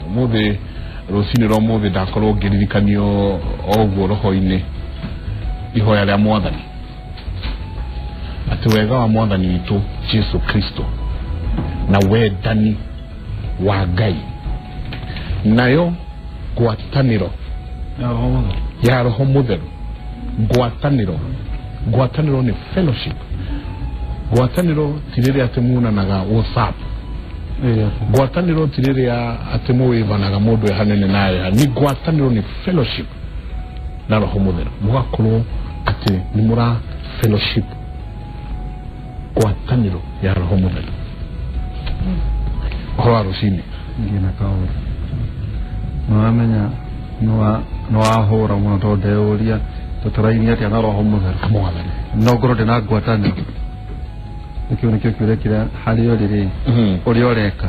Umuthi rucini rwa umuthi ndakorwo ngiririkanio oguo roho-inĩ ihoya rĩa Mwathani, atĩ wega wa Mwathani witũ Jesu Kristo na wendani wa Ngai nayo ngwatanĩro ya Roho Mũtheru. Ngwatanĩro, ngwatanĩro nĩ fellowship. Ngwatanĩro ti rĩrĩa atĩ munanaga WhatsApp. Ngwatanĩro ti rĩrĩa atĩ mũwĩvanaga mũndũ e hanene nawe. Ni ngwatanĩro, nĩ fellowship na Roho Mũtheru, mũgakorwo atĩ nĩ mũra fellowship, ngwatanĩro ya Roho Mũtheru. Ũhoro wa rũcinĩ? Ngina kaũndũ nĩwamenya nĩwahũra mũno tondũ ndeyũria tũtaraini atĩa na Roho Mũtheru. Mwathani. No ngorwo ndĩ na ngwatanĩro, nĩkĩo nĩkĩo kĩũria kĩrĩa harĩa ũrĩ rĩ, ũrĩa ũreka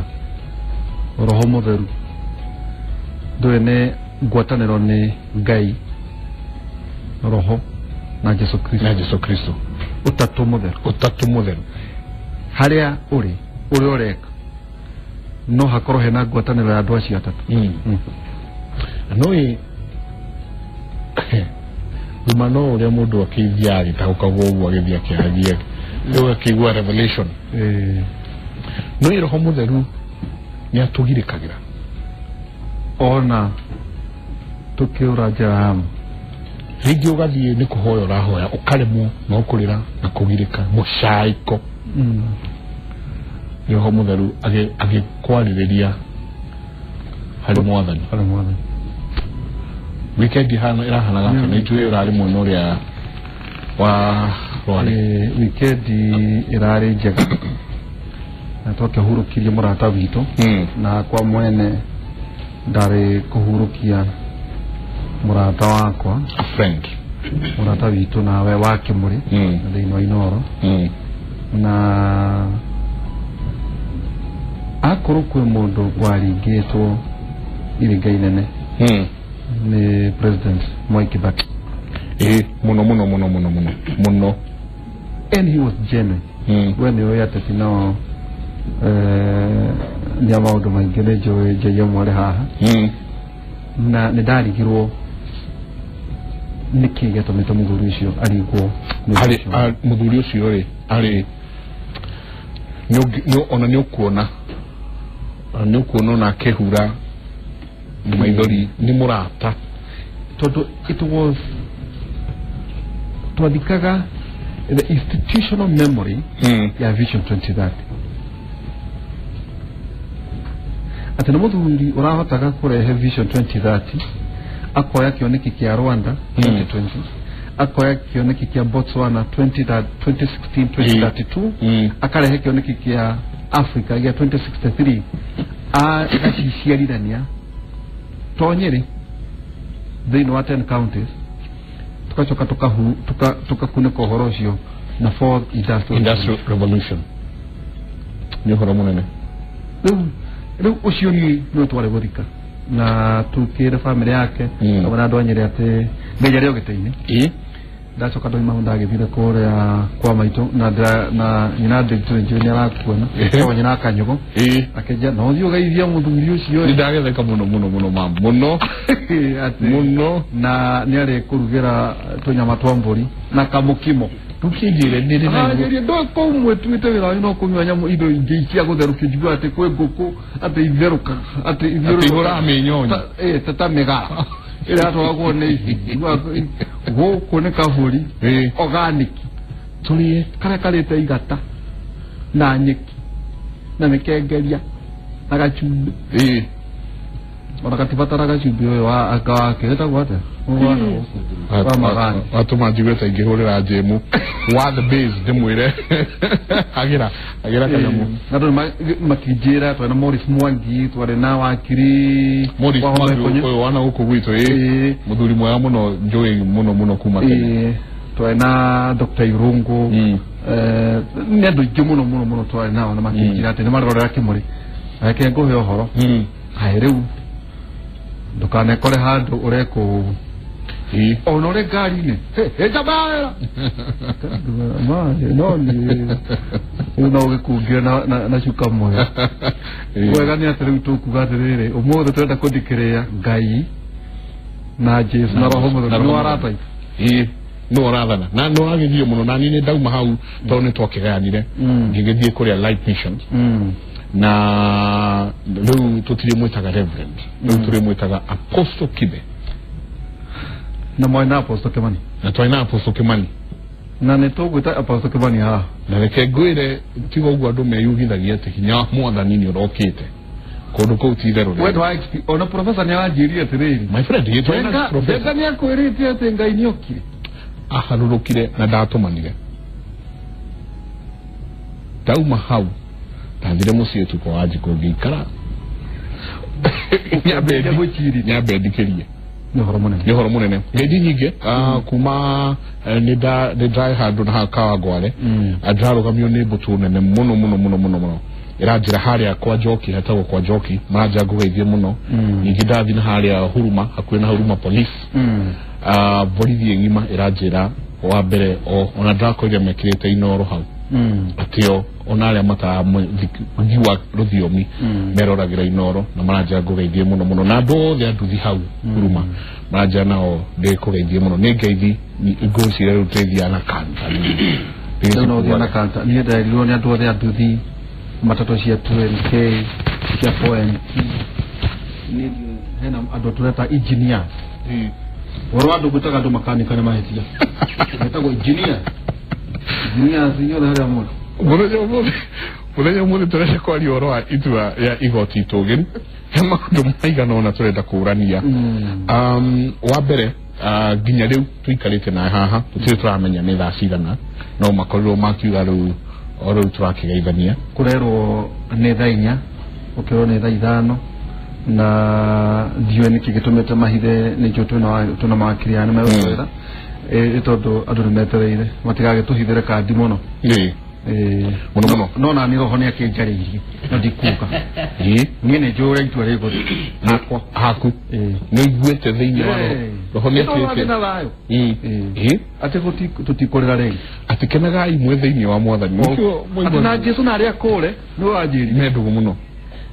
Roho Mũtheru ndũĩ nĩ ngwatanĩro, nĩ Ngai Roho na Jesu Kristo. Na Jesu Kristo. Ũtatũ Mũtheru. Ũtatũ Mũtheru. Harĩa ũrĩ, ũrĩa ũreka, no hakorwo hena ngwatanĩro ya andũ acio atatũ. Nũĩ thuma no ũrĩa mũndũ akĩithiaga agĩtaũkagwo ũguo, agĩthiĩ akĩaragia rĩu akĩigua revelation. Nũĩ Roho Mũtheru nĩ atũgirĩkagĩra ona tũkĩũra njĩra ya ma. Rĩngĩ ũgathiĩ nĩ kũhoya ũrahoya, ũkaremwo no kũrĩra na kũgirĩka mũcaĩko, nĩ Roho Mũtheru agĩkwarĩrĩria harĩ Mwathani. Harĩ Mwathani. Weekend ihana ĩrahanaga atĩa? Nĩ njũĩ ũrarĩ mwena ũrĩa wa Rware. Weekend ĩrarĩ njega na twakĩhurũkirie mũrata witũ, na kwa mwene ndarĩ kũhurũkia mũrata wakwa. A friend. Mũrata witũ nawe wa Kĩmũrĩ thĩinĩ wa Inoro, na akorwo kwĩ mũndũ waringĩtwo iringa inene nĩ President Mwai Kibaki. Ĩĩ, mũno mũno mũno mũno mũno mũno. And he was genuine. We nĩ ũĩ ateti no nĩ a maũndũ maingĩ, nĩ njũĩ njĩi ĩmwe arĩ haha, na nĩ ndarigirwo nĩkĩ gĩatũmĩte mũthuri ũcio arigwo nĩ arĩ ũcio. Mũthuri ũcio rĩ, arĩ ona nĩ ũkuona, nĩ ũkuona ona akĩhura maithori, nĩ mũrata. Tondũ it was twathikaga the institutional memory ya Vision 2030, atĩ nĩ mũthuri ũrahotaga kũrehe Vision 2030, akoya kĩoneki kĩa Rwanda 2020, akoya kĩoneki kĩa Botswana 20, 2016 2032, akarehe kĩoneki kĩa Africa gĩa 2063, agaciciarithania to Nyĩrĩ thĩinĩ wa 10 counties, tugacoka tukakunĩka ũhoro ũcio na fourth industrial industrial revolution. Nĩ ũhoro mũnene. Rĩu ũcio niĩ no twarĩ gũthika na tukĩre famĩlĩ yake hamwe na andũ a Nyĩrĩ atĩ Ngai arĩ o gĩtĩ-inĩ. Ndacoka ndoima hau, ndagĩthire kũrĩa kwa maitũ na na nyina ndĩtũrĩ njũĩ nĩ arakuona. O nyina akanyũgũ akĩnjia no thiĩ ũgeithie mũthuri ũcio. Nĩ ndagetheka mũno mũno mũno, ma mũno. Atĩ mũno. Na nĩ arĩ kũrugĩra tũnyama twa mbũri na kamũkimo. Ndũkĩnjĩre nĩrĩ na Anjĩrie ndo kũu mwĩtuĩte wĩra wanyu no kũnyua nyamũ indo ingĩ cia gũtherũkio, njigua atĩ kwĩ ngũkũ atĩ itherũkaga atĩ atĩ ihũraga mĩnyonyo. Ta mĩgara ĩrĩa yatwaragwo nĩ ici. Gũkũ nĩ kabũri organic tũrĩe karĩa karĩte igata na nyeki na mĩkengeria na gacumbĩ, ona gatibatara gacumbĩ ũyũ wa anga wake wĩtagwo atĩa? Wa magani. Watũma njigue ta ingĩhũrĩra njĩmu wa the base ndĩmwĩre agĩra agĩra kanyamũ. Andũ makĩnjĩra twarĩ na Morris Mwangi, twarĩ na wakiri Morris wa Homa Mwangi. Ikonyo. Ũyũ wana gũkũ gwitũ, ĩ. Mũthuri mwega mũno, njũĩ mũno mũno kuma tene. Twarĩ na Dr. Irungu. Nĩ andũ aingĩ mũno mũno mũno twarĩ nao na makĩnjĩra atĩ nĩ marorera Kĩmũrĩ, reke ngũhe ũhoro. Kaĩ rĩu ndũkanekore handũ ũrekwo ũguo. Ona ũrĩ ngari-inĩ ĩnjambaĩra no nĩ rĩu no ũgĩkungire na cuka mwega. Wega nĩ atĩ rĩu tũkuga atĩrĩrĩ, ũmũthĩ tũrenda kũthikĩrĩria Ngai na Jesu na Roho Mũtheru nĩ warata. No ũrathana na no wagĩthiĩ mũno na niĩ nĩ ndauma hau tondũ nĩ twakĩgayanire ngĩgĩthiĩ kũrĩa Light Mission na rĩu tũtirĩ mwĩtaga Reverend, rĩu tũrĩ mwĩtaga Apostle Kibe. Na mwarĩ na Apostle Kimani. Na twarĩ na Apostle Kimani. Na nĩ tũgwĩta Apostle Kimani haha. Na reke ngwĩre tiga ũguo andũ meyugithagia atĩ hinya wa mwathani nĩ ũrokĩte kũndũ kũu ti itherũ. We ndwa ona professor nĩ aranjĩrire atĩrĩrĩ, my friend, gĩtwa na professor nĩ akwĩrĩte atĩ Ngai nĩ okire aharũrũkire na ndatũmanire. Ndauma hau ndathire mũciĩ ũtukũ wa njikũ ngĩikara nyambe ndikĩrie. Nĩ ũhoro mũnene, nĩ ũhoro mũnene. Ngeithi nyingĩ kuma nĩ ndarĩ handũ na Kawangware ndĩrarũgamio nĩ mbũtũ nene mũno mũno mũno mũno mũno ĩranjĩra harĩa kwa Njoki, hetagwo kwa Njoki, maranjĩra ngũgeithie mũno. Ningĩ ndathiĩ na harĩa Huruma, hakuhĩ na Huruma Police, borithi ng'ima ĩranjĩra wa mbere ona ndĩrakorire mekĩrĩte inoro hau atĩo ona arĩa mataraigua rũthiomi meroragĩra inoro na maranjĩra ngũgeithie mũno mũno na andũ othe anduthi hau Huruma maranjĩra nao ndĩkũgeithie mũno. Nĩ ngeithi ngũcire rĩu tũthiaga na kanta. Rĩu no ũthiĩ na kanta. Niĩ nderirwo nĩ andũ othe anduthi matatũ cia 2NK cia 4NT nĩ hena andũ tũreta engineer. Ũhoro wa andũ gwĩtaga andũ makanika nĩ mahĩtia. Metagwo engineer. Engineers inyuothe harĩa mũrĩ. Mũthenya ũmũthĩ tũrenda kwaria ũhoro wa itua rĩa igoti itũgĩru. He maũndũ maigana ũna tũrenda kũrania. Wa mbere nginya rĩu tũikarĩte na haha tũtirĩ tũramenya nĩ thaa cigana, no makorirwo makiuga rĩu o rĩu tũrakĩgeithania. Kũrerwo nĩ thaa 4 ũkĩrwo nĩ thaa 5 na ndiũĩ nĩkĩ gĩtũmĩte mahithe nĩkĩo twĩna mawakiri aya nĩ megũtwĩra tondũ andũ nĩ metereire matigagĩtũhithĩre kandi mũno. Mũno mũno. No nani roho nĩ akĩnjarĩirie no ndikuga. Niĩ nĩ njũĩ itua rĩgũthiĩ hakwa haku nĩ ũiguĩte thĩinĩ wa roho nĩ atuĩte na thayũ atĩ tũtikũrĩra rĩngĩ, atĩ kenagai mwĩ thĩinĩ wa mwathani. Atĩ na Jesu na arĩa kũre nĩ wanjĩrire me ndũgũ mũno.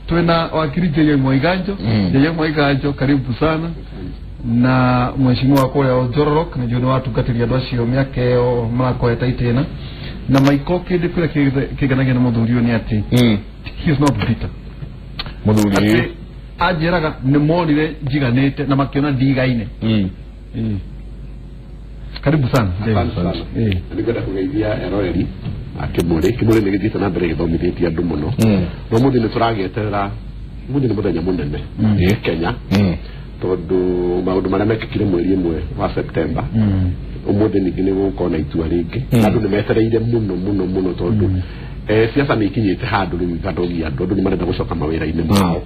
Twĩna wakiri J.M. Mwaiganjo. J.M. Mwaiganjo, karibu sana. Na mheshimiwa kũrĩa Njororok nĩ njũĩ nĩ watungatĩria andũ acio mĩaka ĩyo marakoeta itĩna. Na Maiko kĩndũ kĩrĩa kĩnganagia na mũthuri ũyũ nĩ atĩ he is not bitter. Mũthuri atĩ anjĩraga nĩ monire njiganĩte na makĩona ndigaine. Karibu sana. Nĩngwenda kũgeithia eroreri a Kĩmũrĩ. Kĩmũrĩ nĩ gĩthiĩte na mbere gĩthomithĩtie andũ mũno. No mũthĩ nĩ tũragĩeterera, mũthĩ nĩ mũthenya mũnene Kenya tondũ maũndũ marĩa mekĩkire mweri ĩmwe wa September ũmũthĩ ningĩ nĩ gũgũkorwo na itua rĩngĩ. Andũ nĩ metereire mũno mũno mũno tondũ siasa nĩ ikinyĩte handũ rĩu ikanogia andũ, andũ nĩ marenda gũcoka mawĩra-inĩ mao.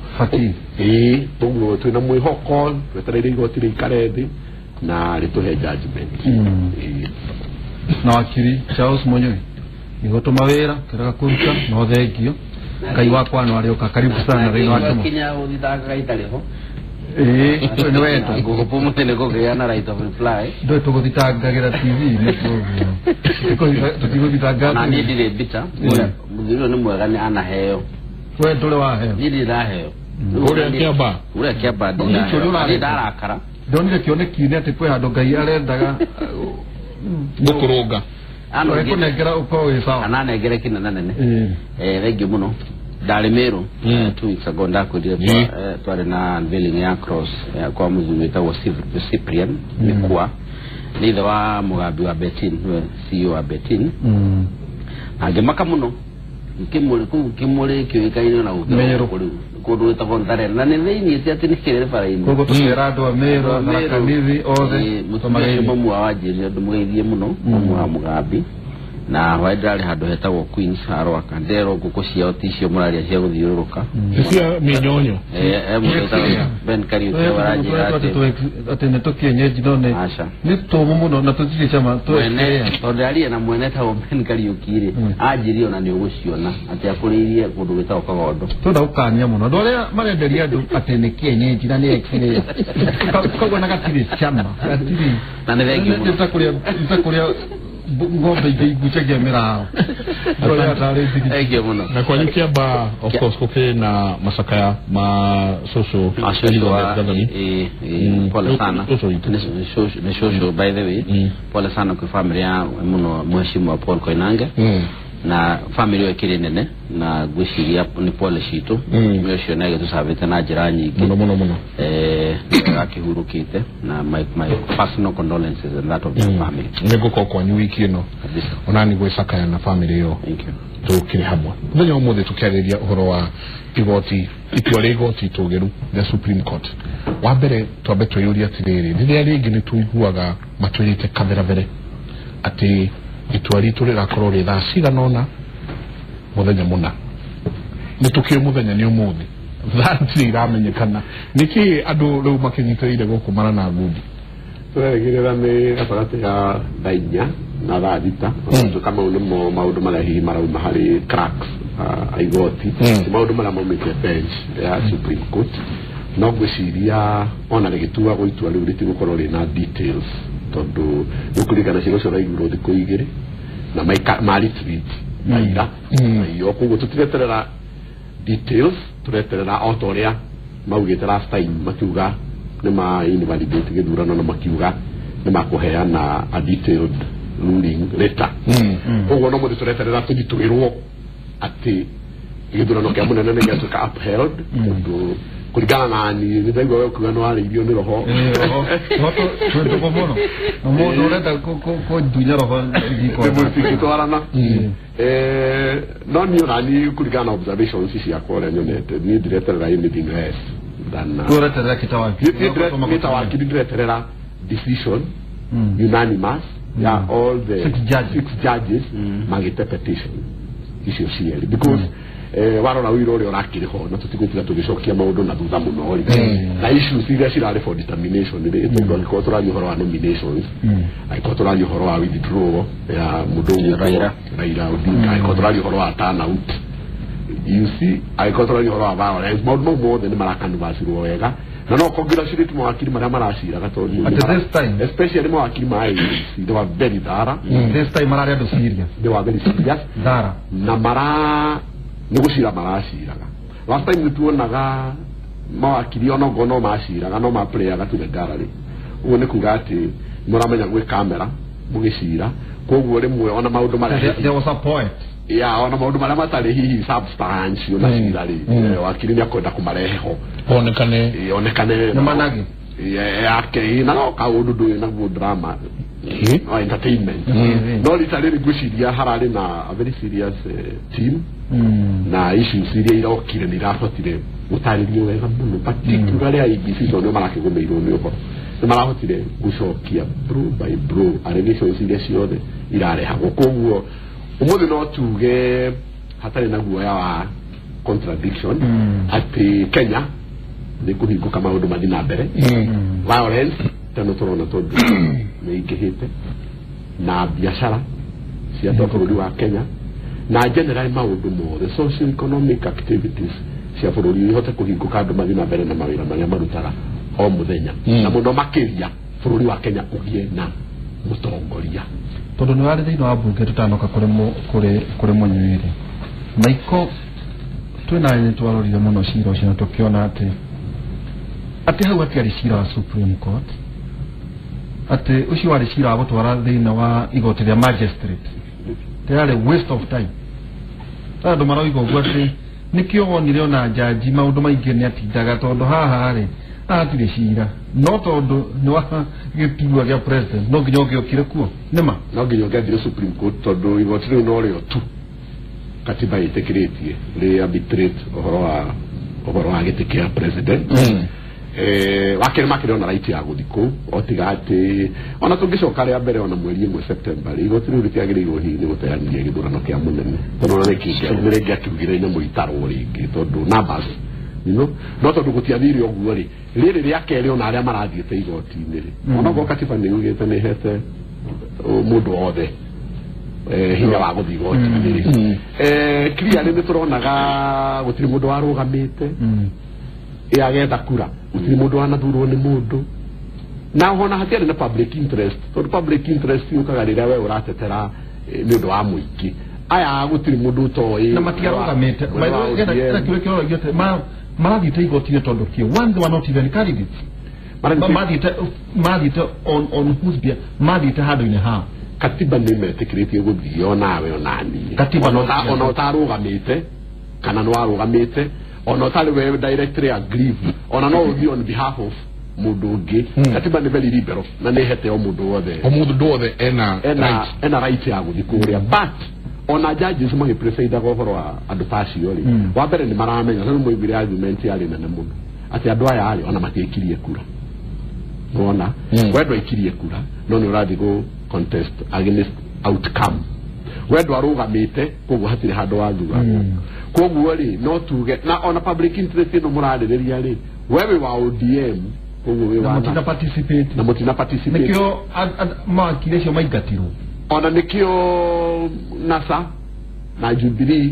Ũguo twĩna mwĩhoko, twetereire igoti rĩikare thĩ na rĩtũhe judgment. Na wakiri Charles Munyui nĩgũtũma wĩra kĩrega kũruta no thengio Ngai wakwa no arĩũka. Karibu sana thĩinĩ wa Kĩmũrĩ. Kinya ũthitangaga itarĩ ho. Nĩ wendo ngũkũ mũtĩ kũgĩa na right of reply. Ndũĩ tũgũthitangagĩra TV tũtigũthitanga. Na niĩ ndirĩ bitter. Mũthuri ũyũ nĩ mwega nĩ anaheo. We ndũrĩ waheo? Niĩ ndirĩ ndaheo. Ũrĩa Kĩamba? Ũrĩa Kĩamba ndirĩ ndarakara. Ndonire kĩoneki-inĩ atĩ kwĩ handũ Ngai arendaga gũkũrũnga. Kũnengera ũkorwo wĩ sawa. Ananengere kĩnene nene. Thengiũ mũno. Ndarĩ Meru 2 weeks ago ndakwĩrire twarĩ na unveiling ya cross kwa mũthuri wĩtagwo Cyprian Mĩkwa, nĩ ithe wa mũgambi wa Betin, nĩwe CEO wa Betin. Angĩmaka mũno Kĩmũrĩ kũu Kĩmũrĩ kĩũĩkaine na gũkĩra rĩu kũndũ gwĩtagwo Ntare na nĩ thĩinĩ ti atĩ nĩ kĩrĩ bara-inĩ. Koguo tũkĩra andũ a Meru, Tharaka Nithi othe mũtumia ũcio mamu wa wanjĩrire ndũmũgeithie mũno, mamu wa mũgambi. Na hwaĩ ndĩrarĩ handũ hetagwo Queens Harwaka nderwo ngũkũ ciao ti icio mũraria cia gũthiũrũrũka cia mĩnyonyo mũndũ Ben Kariuki aranjĩra atĩ nĩ tũkĩenyeji no nĩ nĩ tũmũ mũno na tũtirĩ cama tondũ ndaria na mwene etagwo Ben Kariuki rĩ anjĩrire ona nĩ ũgũciona atĩ akũrĩirie kũndũ gwĩtagwo Kagondo twenda gũkania mũno andũ arĩa marenderia andũ atĩ nĩ kĩenyeji na nĩ x-ray koguo na gatirĩ cama gatirĩ na nĩ thengiũ mũno nĩ ta kũrĩa ng'ombe ingĩ igucagia mĩrao thengiũ mũno na kwanyu Kiambaa of course gũkĩrĩ na macakaya ma cũcũ pole sana nĩ cũcũ by the way pole sana kwĩ family ya mũno mheshimiwa Paul Koinange na family ĩyo ĩkĩrĩ nene na ngwĩciria nĩ pole citũ nĩ ũcio nĩ agĩtũcabĩte na njĩra nyingĩ mũno mũno mũno akĩhurũkĩte na my personal condolences and that of the family nĩ ngũkorwo kwanyu wiki ĩno ona nĩ gwĩcakaya na family ĩyo tũkĩrĩ hamwe mũthenya wa ũmũthĩ tũkĩarĩrĩria ũhoro wa igoti itua rĩa igoti itũgĩru the Supreme Court wa mbere twambe twĩyũrie atĩrĩrĩ rĩrĩa rĩngĩ nĩ tũiguaga matwĩrĩte kaberebere atĩ itua ritũ rĩgakorwo rĩ thaa cigana ũna mũthenya mũna nĩ tũkĩũĩ mũthenya nĩ ũmũthĩ thaa itirĩ iramenyekana nĩkĩ andũ rĩu makĩnyitĩrĩire gũkũ marana ngundi tũrerĩgĩrĩra nĩ gatagatĩ ga thaa inya na thaa thita tũka mau nĩmo maũndũ marĩa hihi marauma harĩ cracks a igoti ti maũndũ marĩa maumĩte bench ya Supreme Court no ngwĩciria ona rĩgĩtuagwo itua rĩu rĩtigũkorwo rĩna details tondũ nĩkũririkana cira ũcio ũraiguirwo thikũ igĩrĩ na maretreat maira iyo koguo tũtireterera details tũreterera o ta ũrĩa maugĩte last time makiuga nĩ ma invalidate gĩthurano na makiuga nĩ makũheana a detailed ruling later koguo no mũthĩ tũreterera tũthiĩ twĩrwo atĩ gĩthurano kĩa mũnene nĩ gĩatuĩka upheld tondũ kũringana na niĩ nĩ ndaigua we ũkiuga nĩ warĩirio nĩ roho twĩtũkũ mũno na mũndũ ũrenda kũndunya roho ndingĩtwarana no niĩ ona niĩ kũringana na observations ciakwa ũrĩa nyonete niĩ ndireterera anything less than ũreterera kĩta ta wakiri ndireterera decision unanimous ya all the six judges magĩte petition icio cierĩ because warora wĩra ũrĩa ũrakĩrĩ ho na tũtigũtiga tũgĩcokia maũndũ na thutha mũno rĩ na issues iria cirarĩ for determination rĩ tondũ angĩkorwo tũraria ũhoro wa nominations angĩkorwo tũraria ũhoro wa withdrawal ya mũndũ ũgwĩtwo Raila Odinga angĩkorwo tũraria ũhoro wa turnout you see angĩkorwo tũraria ũhoro wa violence maũndũ mau mothe nĩ marakanvacirwo wega na no congratulate mawakiri marĩa maraciraga tondũ at this time especially mawakiri ma IEBC they were very thorough this time mararĩ andũ serious they were very serious thorough na mara nĩ gũcira maraciraga last time nĩ tuonaga mawakiri ona okorwo no maciraga no maplayaga to the gallery ũguo nĩ kuga atĩ mũramenya gwĩ kamera mũgĩcira koguo rĩmwe ona maũndũ marĩa there was a point ya ona maũndũ marĩa matarĩ hihi substantial na cira rĩ wakiri nĩ akwenda kũmarehe ho onekane onekane nĩ manage yake na no kaũndũ ndũĩ naguo drama no entertainment no rita rĩrĩ ngwĩciria hararĩ na a very serious team na issues iria irokire nĩ irahotire gũtarĩrio wega mũno particularly IEBC tondũ nĩo marakĩgũmĩirwo nĩ ũhoro nĩ marahotire gũcokia blow by blow allegations iria ciothe irarehagwo koguo ũmũthĩ no tuge hatarĩ na guoya wa contradiction atĩ Kenya nĩ kũhingũka maũndũ mathiĩ na mbere violence teno tũrona tondũ nĩ ingĩhĩte na biacara cia andũ a bũrũri wa Kenya na generally maũndũ mothe socio economic activities cia bũrũri ihote kũhingũka andũ mathiĩ na mbere na mawĩra marĩa marutaga o mũthenya na mũno makĩria bũrũri wa Kenya ũgĩe na mũtongoria tondũ nĩ warĩ thĩinĩ wa mbunge tũtanoka kũrĩ mũnyuĩrĩ Maiko twĩna nĩ twarorire mũno cira ũcio na tũkĩona atĩ hau hatiarĩ cira wa Supreme Court atĩ ũcio warĩ cira wa gũtwara thĩinĩ wa igoti rĩa magistrate yarĩ waste of time andũ maroiga ũguo atĩ nĩkĩo wonire ona jaji maũndũ maingĩ nĩ atindaga tondũ haha rĩ hatirĩ cira no tondũ nĩ wa gĩturwa gĩa president no nginya ũngĩokire kuo nĩma no nginya ũngĩathire Supreme Court tondũ igoti rĩu no rĩo tu katiba ĩtĩkĩrĩtie rĩ arbitrate ũhoro wa gĩtĩ kĩa president Wakere makire ona right ya guthi kuu otiga ati ona tungicoka ria mbere ona mweri 1 September igoti riu ritiagiriirwo hihi ni guteanĩria gĩthurano kĩa mũnene tondu ona nĩkĩngĩ akiugire nyamũ itarwo rĩngĩ tondu numbers you know no tondu gũtiathire ũguo rĩ rĩrĩ rĩa kerĩ ona arĩa marathiĩte igoti-inĩ rĩ ona okorwo katiba nĩ yugĩte nĩ ĩhete mũndũ wothe hinya wa gũthiĩ igoti-inĩ rĩ clearly nĩ tũronaga gũtirĩ mũndũ warũgamĩte agetha kura gũtirĩ mũndũ wanathurwo nĩ mũndũ na ona hatiarĩ na public interest tondu public interest yũkaga rĩrĩa we ũratetera nĩ ũndũ wa mũingĩ aya gũtirĩ mũndũ ũtoĩ na matiarũgamĩte marathiĩte igoti-inĩ tondũ kĩ one they were not even candidates mathiĩte on whose behalf mathiĩte handũ-inĩ hao katiba nĩ metĩkĩrĩtie gũthiĩ onawe onaniĩ katiba ona ũtarũgamĩte kana nĩ warũgamĩte ona ũtarĩ we directly aggrieved ona no ũthiĩ on behalf of mũndũ ũngĩ katiba nĩ very liberal na nĩ ĩhete o mũndũ wothe o mũndũ wothe ena ena right ya gũthiĩ kũrĩa but ona judges magĩpresidaga ũhoro wa andũ ta acio rĩ wa mbere nĩ maramenya tondũ mũiguire argument yarĩ nene mũno atĩ andũ aya rĩ ona matiaikirie kura nĩwona we ndwaikirie kura no nĩ ũrathiĩ gũ contest against outcome we ndwarũgamĩte koguo hatirĩ handũ wathuragwo koguo rĩ no tuge na ona public interest ĩno mũrarĩrĩria rĩ we wĩ wa ODM koguo wĩ wa na participate na mũtina participate nĩkĩo mawakiri acio maingatirwo ona nĩkĩo NASA na Jubilee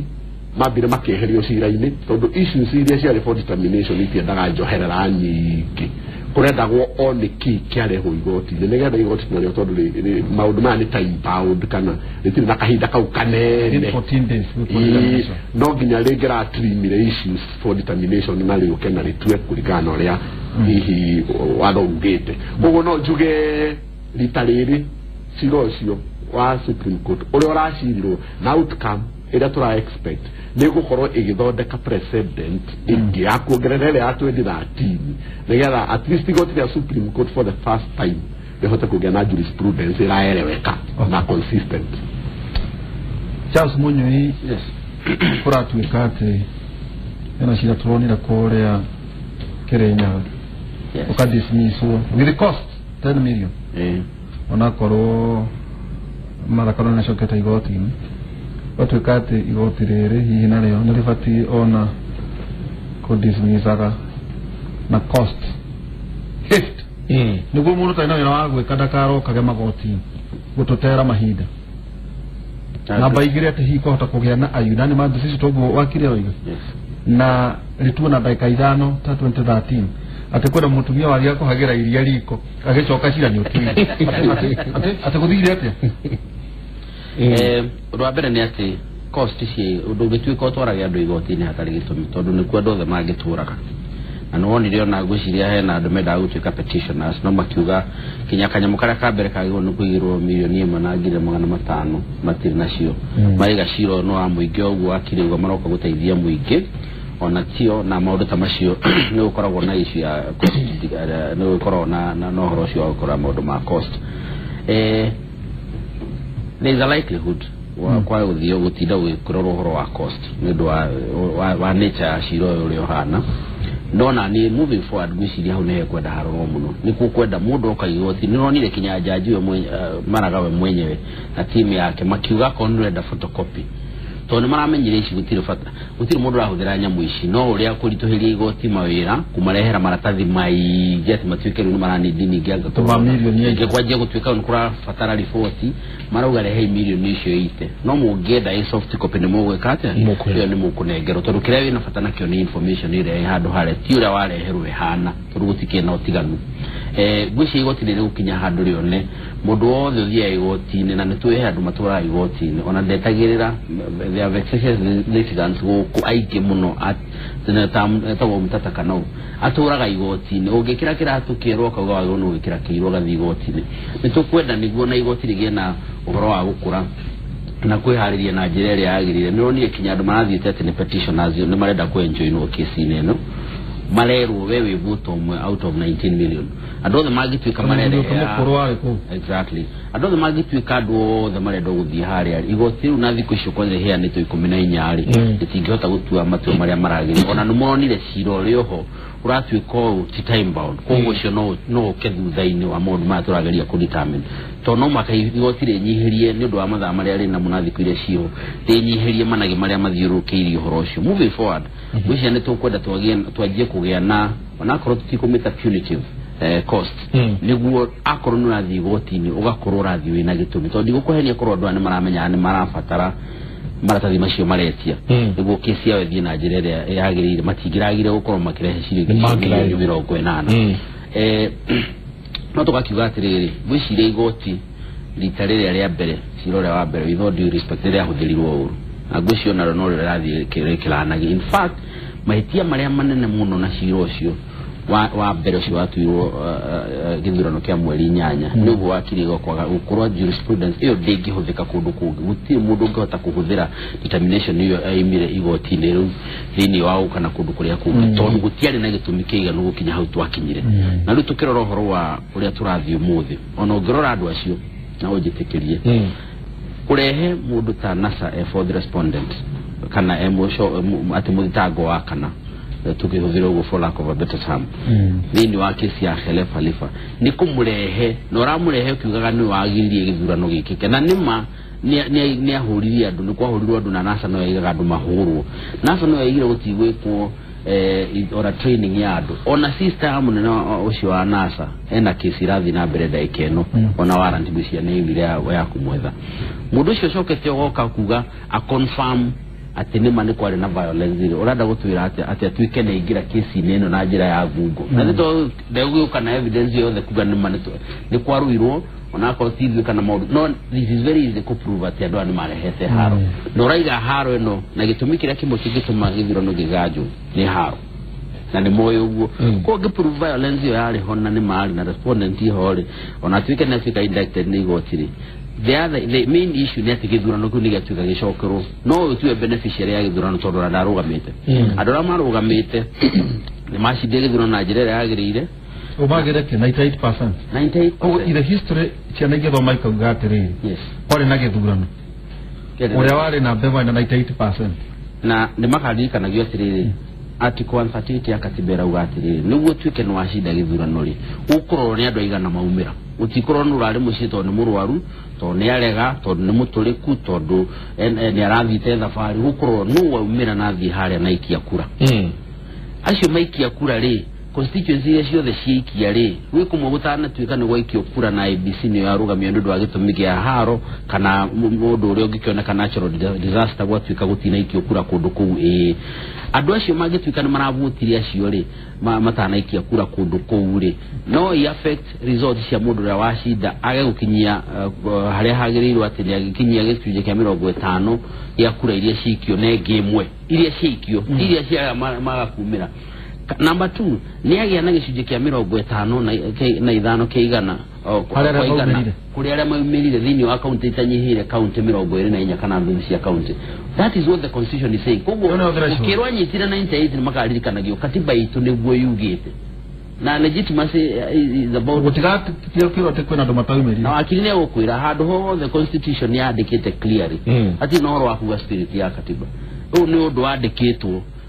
mambire makĩeherio cira-inĩ tondũ issues iria ciarĩ for determination itiendaga njoherera nyingĩ kũrendagwo o nĩkĩ kĩarehwo igoti-inĩ nĩgetha igoti narĩo tondũ maũndũ maya nĩ time bound kana rĩtirĩ na kahinda kau kanene 14 days no nginya rĩngĩratrimire issues for determination na rĩũke na rĩtue kũringana na ũrĩa hihi watho ugĩte koguo no njuge rita rĩrĩ cira ũcio wa Supreme Court ũrĩa ũracirirwo na outcome ĩrĩa tũra expect nĩ gũkorwo ĩgĩthondeka precedent ĩngĩ ya kuongerera ĩrĩa ya 2013 nĩgetha at least igoti rĩa Supreme Court for the first time rĩhote kũgĩa na jurisprudence ĩraeleweka na consistent. Charles Munyui, yes, kũratuĩka atĩ ena cira tũronire kũrĩa Kirinyaga ũkadismisswo with the cost 10 million onakorwo Martha Karua nĩacokete igoti-inĩ gwatuĩka atĩ igoti rĩrĩ hihi narĩo nĩ rĩbatiĩ ona kũdismissaga na cost haste nĩguo mũndũ ũtarĩ na wĩra wa gwĩka ndakarokage magoti-inĩ gũtũtera mahinda namba igĩrĩ atĩ hihi kwahota kũgĩa na unanimous decision toguo wakiri oiga na rĩtuo na ndagĩka 5 ta 2013 atĩ kwĩna mũtumia wathiaga kũhagĩra iria riko agĩcoka cira nĩ ũtuire atĩ gũthire atĩa Ũndũ wa mbere nĩ atĩ cost ici ũndũ ũngĩtuĩka ũtwarage andũ igoti-inĩ hatarĩ gĩtũmi tondũ nĩkuo andũ othe mangĩtũraga na nĩwonire ona ngwĩciria hena andũ mendaga gũtuĩka petitioners no makiuga kinya kanyamũ karĩa ka mbere kagĩrĩirwo nĩ kũigĩrwo mirioni 1,500,000 matirĩ nacio marĩga cira ũyũ nĩ wa mũingĩ ũguo wakiri ũguo maroka gũteithia mũingĩ ona tio na maũndũ ta macio nĩ gũkoragwo na issue ya cost nĩ gũkoragwo na ũhoro ũcio wa gũkora maũndũ ma cost. There is a likelihood wa kwa gũthiĩ gũtinda gũkĩrorwo ũhoro wa cost nĩ ũndũ wa nature ya cira ũyũ ũrĩa ũhana no na niĩ moving forward ngwĩciria hau nĩhe kwenda harorwo mũno nĩkuo kwenda mũndũ oka igoti nĩronire kinya jaji we Maraga we mwenyewe na timu yake makiuga akorwo nĩũrenda photocopy tondũ nĩ maramenyire ici gũtirĩ bata gũtirĩ mũndũ ũrahũthĩra nyamũ ici no ũrĩa kũritũhĩria igoti mawĩra kũmarehera maratathi maingĩ atĩ matuĩke rĩu nĩ maranindi ningĩ anga kwanjia gũtuĩka nĩ kũrabatara riboti marauga rehei mirioni icio ite no mũngĩenda ĩ soft copy nĩ mũgwĩka atĩa ĩyo nĩ mũkũnengerwo tondũ kĩrĩa wĩna bata nakĩo nĩ information ĩrĩa ĩ handũ harĩa ti ũrĩa wareherwo ĩhana tondũ gũtikĩrĩ na ũtiganu. Ngwĩciria igoti nĩ rĩgũkinya handũ rĩone mũndũ wothe ũthiaga igoti-inĩ na nĩ tũĩ he andũ matũraga igoti-inĩ ona ndetagĩrĩra there are vexatious litigants gũkũ aingĩ mũno etagwo Mtata Kanau atũraga igoti-inĩ ũngĩkĩra kĩratũ kĩerũ akauga wagĩrĩirwo nĩ gwĩkĩra kĩirũ agathiĩ igoti-inĩ nĩ tũkwenda nĩguo na igoti rĩgĩe na ũhoro wa gũkũra na kwĩharĩria na njĩra ĩrĩa yagĩrĩire nĩ ũronire kinya andũ marathiĩte atĩ nĩ petitioners nĩ marenda kũ-enjoinwo kesi-inĩ ĩno Marerwo we wĩ vote ũmwe out of 19 million. Andũ othe mangĩtuĩka marerehera exactly. Andũ othe mangĩtuĩka andũ othe marenda gũthiĩ harĩa igoti rĩu na thikũ icio kwanza iheanĩtwo 14 rĩ, rĩtingĩhota gũtua matua marĩa maragĩrĩire. Ona nĩmonire cira ũrĩ oho ũratuĩka ũũ ti time bound, koguo ũcio no ũke thutha-inĩ wa maũndũ maya tũrageria kũ determine, tondũ no mũhaka igoti rĩnyihĩrie nĩ ũndũ wa mathaa marĩa rĩnamo na thikũ iria ciĩho, rĩnyihĩrie managĩ marĩa mathiũrũrũkĩirie ũhoro ũcio. Moving forward, ngwĩciria nĩ tũkwenda twanjie kũgĩa na onakorwo tũtikũmĩta punitive cost, nĩguo akorwo nĩ ũrathiĩ igoti-inĩ ũgakorwo ũrathiĩ wĩna gĩtũmi, tondũ ndigũkũhenia korwo andũ aya nĩ maramenya nĩ marabatara maratathi macio maretia nĩguo kesi yao ĩthiĩ na njĩra ĩrĩa yagĩrĩire, matingĩragire gũkorwo makĩrehe ciringi Nĩmangĩragire. 80,000,000. No tũgakiuga atĩrĩrĩ, ngwĩciria igoti rita rĩrĩa rĩa mbere, cira ũrĩa wa mbere, with all due respect, rĩrĩa rĩahũthĩrirwo ũru, na ngwĩciria onarĩo no rĩo rĩrathiĩ rĩkĩranagia. In fact, mahĩtia marĩa manene mũno na cira ũcio wa mbere ũcio watuirwo gĩthurano kĩa mweri 8, nĩ ũguo wakiri kwaga gũkorwo jurisprudence ĩyo ndĩngĩhũthĩka kũndũ kũngĩ. Gũtirĩ mũndũ ũngĩhota kũhũthĩra determination ĩyo yaimire igoti-inĩ rĩu thĩinĩ wa ũũ kana kũndũ kũrĩa kũngĩ, tondũ gũtiarĩ na gĩtũmi kĩiganu gũkinya hau twakinyire. Na rĩu tũkĩrora ũhoro wa ũrĩa tũrathiĩ ũmũthĩ, ona ũngĩrora andũ acio na ũnjĩtĩkĩrie, kũrehe mũndũ ta NASA e fourth respondent kana e mũco atĩ mũthitango wa kana, tukĩhũthĩra ũguo for lack of a better term, thĩinĩ wa kesi ya Khelef Khalifa, nĩ kũmũrehe na ũramũrehe ũkiugaga nĩ wagiririe gĩthurano gĩkĩke, na nĩma nĩ ahũririe andũ, nĩ kwahũrirwo andũ, na NASA no yaigaga andũ mahũrwo. NASA no yaigire gũtigwĩkwo ona training ya andũ. Ona sister ya mũnene ũcio wa NASA ena kesi irathiĩ na mbere ndagĩka ĩno, ona warrant ngwĩciria nĩ yaumire ya kũmwetha mũndũ ũcio. Ũcokete ũgoka kuga a confirm atĩ nĩma nĩ kwarĩ na violence rĩ, ũrenda gũtwĩra atĩ atuĩke nĩ aingĩra kesi-inĩ ĩno na njĩra ya ngungo, na nĩ tondũ ndegũgĩũka na evidence yothe kuga nĩma nĩ kwarũirwo, onakorwo ti ithuĩ kana maũndũ. No this is very easy kũ prove atĩ andũ aya nĩ marehete haro, na ũraiga haro ĩno na gĩtũmi kĩrĩa kĩmwe kĩngĩtũma gĩthurano gĩganjwo nĩ haro, na nĩ moĩ ũguo. Koguo ngĩ-prove violence ĩyo yarĩ ho na nĩ marĩ na respondent ho rĩ, ona atuĩke nĩ atuĩka indicted nĩ igoti rĩ, the main issue nĩ atĩ gĩthurano kĩu nĩ gĩatuĩka gĩcokerwo, no ũyũ tiwe beneficiary ya gĩthurano, tondũ ona ndarũgamĩte. Andũ arĩa marũgamĩte nĩ macindire gĩthurano na njĩra ĩrĩa yagĩrĩire. Ũmagĩre kĩ 98%. 98%. Koguo in the history ciana ingĩthoma ikauga atĩrĩrĩ, kwarĩ na gĩthurano, ũrĩa warĩ na mbere na 98%. Na nĩ makaririkanagio atĩrĩrĩ, article 138 ya katiba ĩrauga atĩrĩrĩ, nĩguo tuĩke nĩ wacinda gĩthurano rĩ, ũkũrorwo nĩ andũ aigana maumĩra, gũtikorwo nĩ ũrarĩ mũciĩ tondũ nĩ mũrwaru, tondũ nĩ arega, tondũ nĩ mũtũrĩku, tondũ nĩ arathiĩte thabarĩ. Gũkũrorwo nũ waumĩra na athiĩ harĩa na ikia kura. Acio maikia kura rĩ, constituency iria ciothe ciaikia rĩ, gwĩ kũmwe gũtanatuĩka nĩ gwaikio kura na IEBC nĩyo yarũgamio nĩ ũndũ wa gĩtũmi kĩa haro kana mũndũ ũrĩa ũngĩkĩoneka natural disaster, gwatuĩka gũtinaikio kura kũndũ kũu. Ĩĩ, andũ acio mangĩtuĩka nĩ maravotire acio rĩ, matanaikia kura kũndũ kũu rĩ, no i affect result cia mũndũ ũrĩa wacinda age gũkinyia harĩa hagĩrĩirwo atĩ nĩ agĩkinyia gĩcunjĩ kĩa 50 gĩa kura iria cikio na ĩngĩ ĩmwe iria ciaikio, iria cia maga kumĩra. Number 2, nĩ agĩa na gĩcunjĩ kĩa 55 kĩa igana Harĩa arĩa kwa igana maumĩrire. Kũrĩ arĩa maumĩrire thĩinĩ wa kaunti itanyihĩire kaunti 24 kana nuthu cia kaunti. That is what the constitution is saying. Koguo Ĩyo nĩyo threshold. ũkĩrwo anyitire 98, nĩ makaririkanagio katiba itũ nĩguo yugĩte, na legitimacy is about Gũtigatigĩrwo atĩ kwĩna andũ mataumĩrire. Na wakiri nĩ egũkwĩra handũ hothe constitution yandĩkĩte clearly hatirĩ na ũhoro wa kuga spirit ya katiba. Ũyũ nĩ ũndũ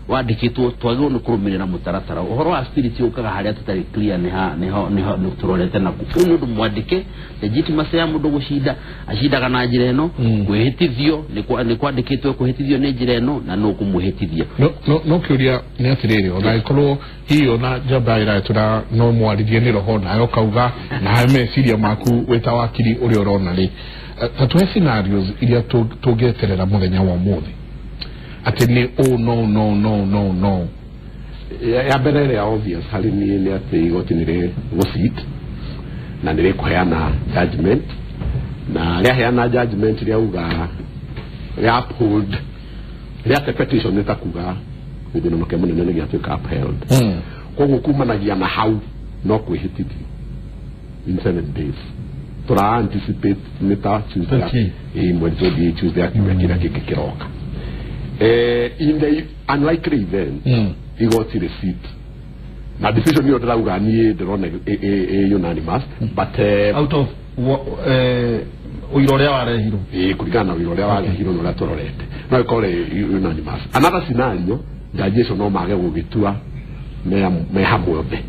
wandĩkĩtwo twagĩrĩirwo nĩ kũrũmĩrĩra mũtaratara. Ũhoro wa spirit ũkaga harĩa tũtarĩ clear nĩ ha nĩho nĩho nĩ tũrorete naku. Ũyũ nĩ ũndũ mwandĩke, legitimacy ya mũndũ gũcinda, acindaga na njĩra ĩno. Kwĩhĩtithio nĩ kwandĩkĩtwo, kwĩhĩtithio nĩ njĩra ĩno na nũ kũmwĩhĩtithia. No kĩũria nĩ atĩrĩrĩ, ona ĩkorwo hihi ona njamba ĩratũra no mwarithie nĩ roho nawe ũkauga nawe meciria maku wĩ ta wakiri ũrĩa ũrona rĩ, ta tũhe scenarios iria tũngĩeterera mũthenya wa ũmũthĩ atĩ nĩ oh no no no no no. Ya mbere ĩrĩa obvious harĩ niĩ nĩ atĩ igoti nĩ rĩgũsit na nĩ rĩkũheana judgment, na rĩaheana judgment rĩauga rĩa uphold, rĩate petition, nĩ ta kuga gĩthurano kĩa mũnene nĩ gĩatuĩka upheld. Koguo kumanagia na hau no kwĩhĩtithio in 7 days tũra anticipate nĩ ta Tuesday. 28. Ĩĩ, mweri 28, Tuesday, akiuga kĩrĩa kĩngĩ kĩroka, in the unlikely event igoti receipt Na decision ĩyo ndĩrauga niĩ ndĩrona ĩ unanimous, but out of ũira ũrĩa warehirwo, kũringana na ũira ũrĩa warehirwo na ũrĩa tũrorete, no ĩkorwo unanimous. Another scenario, jaji acio no mage gũgĩtua me hamwe othe,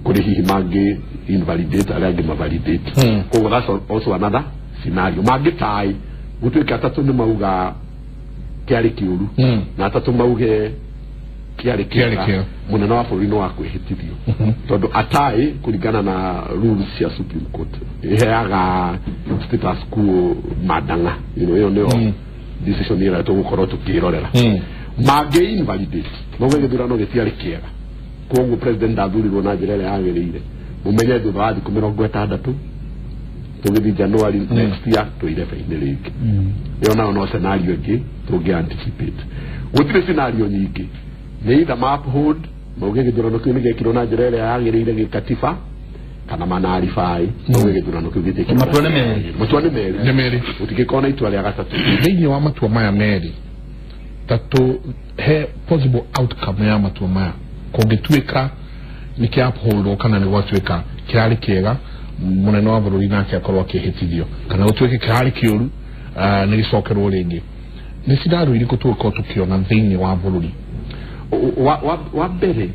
kũrĩ hihi mangĩ invalidate arĩa angĩ mavalidate. Koguo that's also another scenario. Mangĩtai gũtuĩke atatũ nĩ mauga kĩarĩ kĩũru na atatũ mauge kĩarĩ kĩega, mũnene wa bũrũri no wakwĩhĩtithio, tondũ atai kũringana na rules cia Supreme Court iheaga status quo mandanga, you know, ĩyo nĩyo decision ĩrĩa tũgũkorwo tũkĩrorera. Mangĩ invalidate mauge gĩthurano gĩtiarĩ kĩega, koguo president ndathurirwo na njĩra ĩrĩa yagĩrĩire, mũmenye thutha wa thikũ 60 tũgĩthiĩ January next year twĩ irebe-inĩ rĩngĩ. Ĩyo nayo no scenario ĩngĩ tũngĩ anticipate. Gũtirĩ scenario nyingĩ, nĩ either ma uphold mauge gĩthurano kĩu nĩgĩekirwo na njĩra ĩrĩa yagĩrĩire gĩkatiba, kana manarifai mauge gĩthurano kĩu gĩtiekirwo. Matua nĩ merĩ, matua nĩ merĩ, nĩ merĩ, gũtingĩkorwo na itua rĩa gatatũ. Thĩinĩ wa matua maya merĩ, tatũ he possible outcome ya matua maya kũngĩtuĩka nĩ kĩa upholdwo kana nĩ gwatuĩka kĩrarĩ kĩega, mũnene wa bũrũri nake akorwo akĩhĩtithio, kana gũtuĩke kĩrarĩ kĩũru nĩ gĩcokerwo rĩngĩ. Nĩ scenario irĩkũ tũgũkorwo tũkĩona thĩinĩ wa bũrũri? Wa mbere,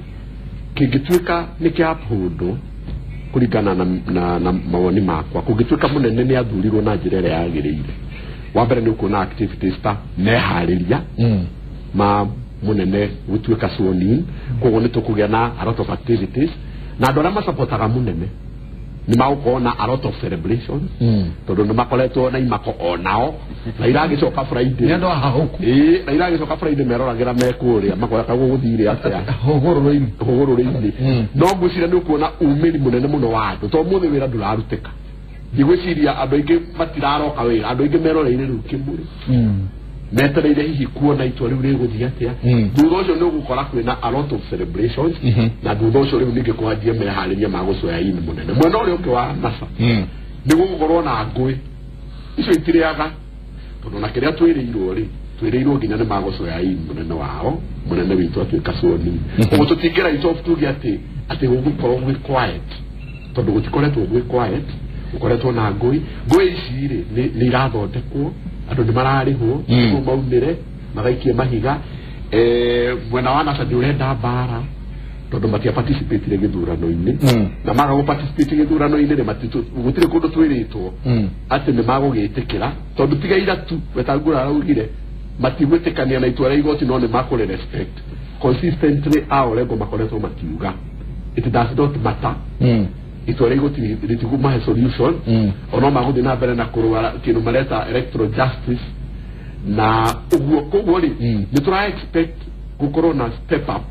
kĩngĩtuĩka nĩ kĩa upholdwo kũringana na mawoni makwa, kũngĩtuĩka mũnene nĩ athurirwo na njĩra ĩrĩa yagĩrĩire, wa mbere nĩ ũkuona activities ta meharĩria ma mũnene gũtuĩka sworn in, koguo nĩ tũkũgĩa na a lot of activities, na andũ arĩa masapotaga mũnene nĩ magũkorwo na a lot of celebrations, tondũ nĩ makoretwo na imako onao, na iragĩcoka Friday, nĩ andũ ahahũku, na iragĩcoka Friday meroragĩra me kũrĩa makoya gũgũthire atĩa hũgũrũrũ-inĩ. No ngwĩciria nĩ ũkuona umĩri mũnene mũno wa andũ, tondũ mũthĩ wĩra ndũrarutĩka. Ndigwĩciria andũ aingĩ matiraroka wĩra, andũ aingĩ meroreire rĩu kĩmũrĩ, metereire hihi kuona itua rĩu rĩgũthiĩ atĩa. Thutha ũcio nĩ ũgũkora kwĩna a lot of celebrations, na thutha ũcio rĩu ningĩ kwanjia meharĩria ma gũcoya ini mũnene. Mwena ũrĩa ũngĩ wa NASA nĩ gũgũkorwo na ngũĩ icio itirĩaga, tondũ na kĩrĩa twĩrĩirwo rĩ, twĩrĩirwo nginya nĩ magũcoya ini mũnene wao, mũnene witũ atuĩka sworn in. Koguo tũtingĩra itofu tuge atĩ gũgũkorwo gwĩ quiet, tondũ gũtikoretwo gwĩ quiet, gũkoretwo na ngũĩ. Ngũĩ ici rĩ nĩ irathondekwo, andũ nĩ mararĩhwo nĩguo maumĩre magaikie mahiga. Mwena wa NASA nĩ ũrenda mbara, tondũ matia participate gĩthurano-inĩ, na maga gũ participate gĩthurano-inĩ rĩ, gũtirĩ kũndũ twĩrĩtwo atĩ nĩ magũgĩtĩkĩra, tondũ tiga ira tu Wetangula araugire matigwĩtĩkania na itua rĩa igoti, no nĩ makũrĩ respect consistently. Ao Orengo makoretwo makiuga it does not matter, itua rĩa igoti rĩtigũmahe solution, ono magũthiĩ na mbere na kũrũa kĩndũ mareta electoral justice. Na ũguo koguo rĩ, nĩ tũra expect gũkorwo na step up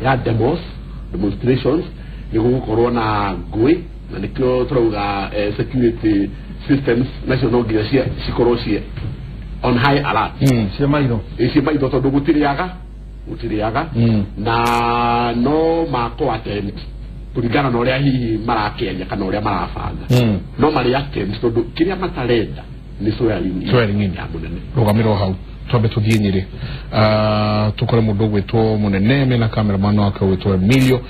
ya demonstrations, nĩ gũgũkorwo na ngũĩ, na nĩkĩo tũrauga security systems nacio no nginya cikorwo ciĩ on high alert, cia maitho, cia maitho, tondũ gũtirĩaga, na no mako attempt kũringana na ũrĩa hihi marakĩaria kana ũrĩa marabanga, no marĩ attempt, tondũ kĩrĩa matarenda nĩ swearing in ya mũnene. Rũgamĩrwo hau twambe tũthiĩ Nyĩrĩ, tũkore mũndũ ũgwĩtwo mũnene mena cameraman wake ũgwĩtwo Emilio.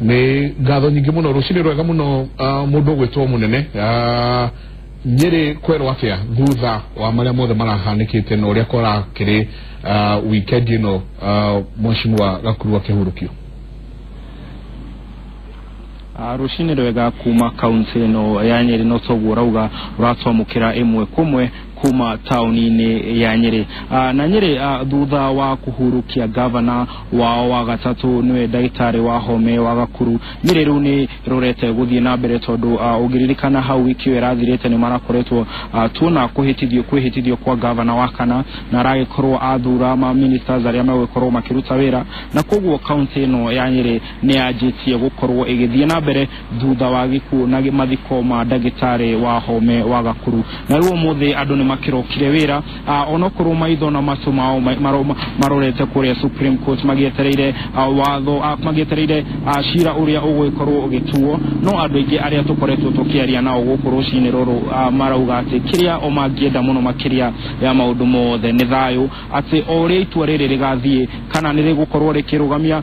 Nĩ ngatho nyingĩ mũno, rũcinĩ rwega mũno mũndũ ũgwĩtwo mũnene. Nyĩrĩ kwerwo atĩa thutha wa marĩa mothe marahanĩkĩte na ũrĩa kũrakĩrĩ weekend ĩno mheshimiwa Gakuru akĩhurũkio? Rũcinĩ rwega kuma kaunti ĩno ya Nyĩrĩ, no toguo ũrauga ũratwamũkĩra ĩmwe kũmwe kuma taũni-inĩ ya Nyĩrĩ. Na Nyĩrĩ thutha wa kũhurukia gavana wao wa gatatũ nĩwe ndagĩtarĩ wa Home wa Gakuru, Nyĩrĩ rĩu nĩ rũrete gũthiĩ na mbere, tondũ ũngĩririkana hau wiki ĩyo ĩrathirĩte nĩ marakoretwo tuona kwĩhĩtithio kwa gavana wa kana, na aragĩkorwo athura ma ministers arĩa megũkorwo makĩruta wĩra, na koguo kaunti ĩno ya Nyĩrĩ nĩ yanjĩtie gũkorwo ĩgĩthiĩ na mbere thutha wa gĩkuũ na mathiko ma ndagĩtarĩ wa Home wa Gakuru. Na rĩu ũmũthĩ andũ nĩ makĩrokire wĩra onokorwo maitho na matũ mao marorete kũrĩa Supreme Court magĩetereire watho magĩetereire cira ũrĩa ũgũgĩkorwo ũgĩtuo. No andũ aingĩ arĩa tũkoretwo tũkĩaria nao gũkũ rũcinĩ rũrũ marauga atĩ kĩrĩa o mangĩenda mũno makĩria ya maũndũ mothe nĩ thayũ, atĩ o ũrĩa itua rĩrĩ rĩgathiĩ kana nĩ rĩgũkorwo rĩkĩrũgamia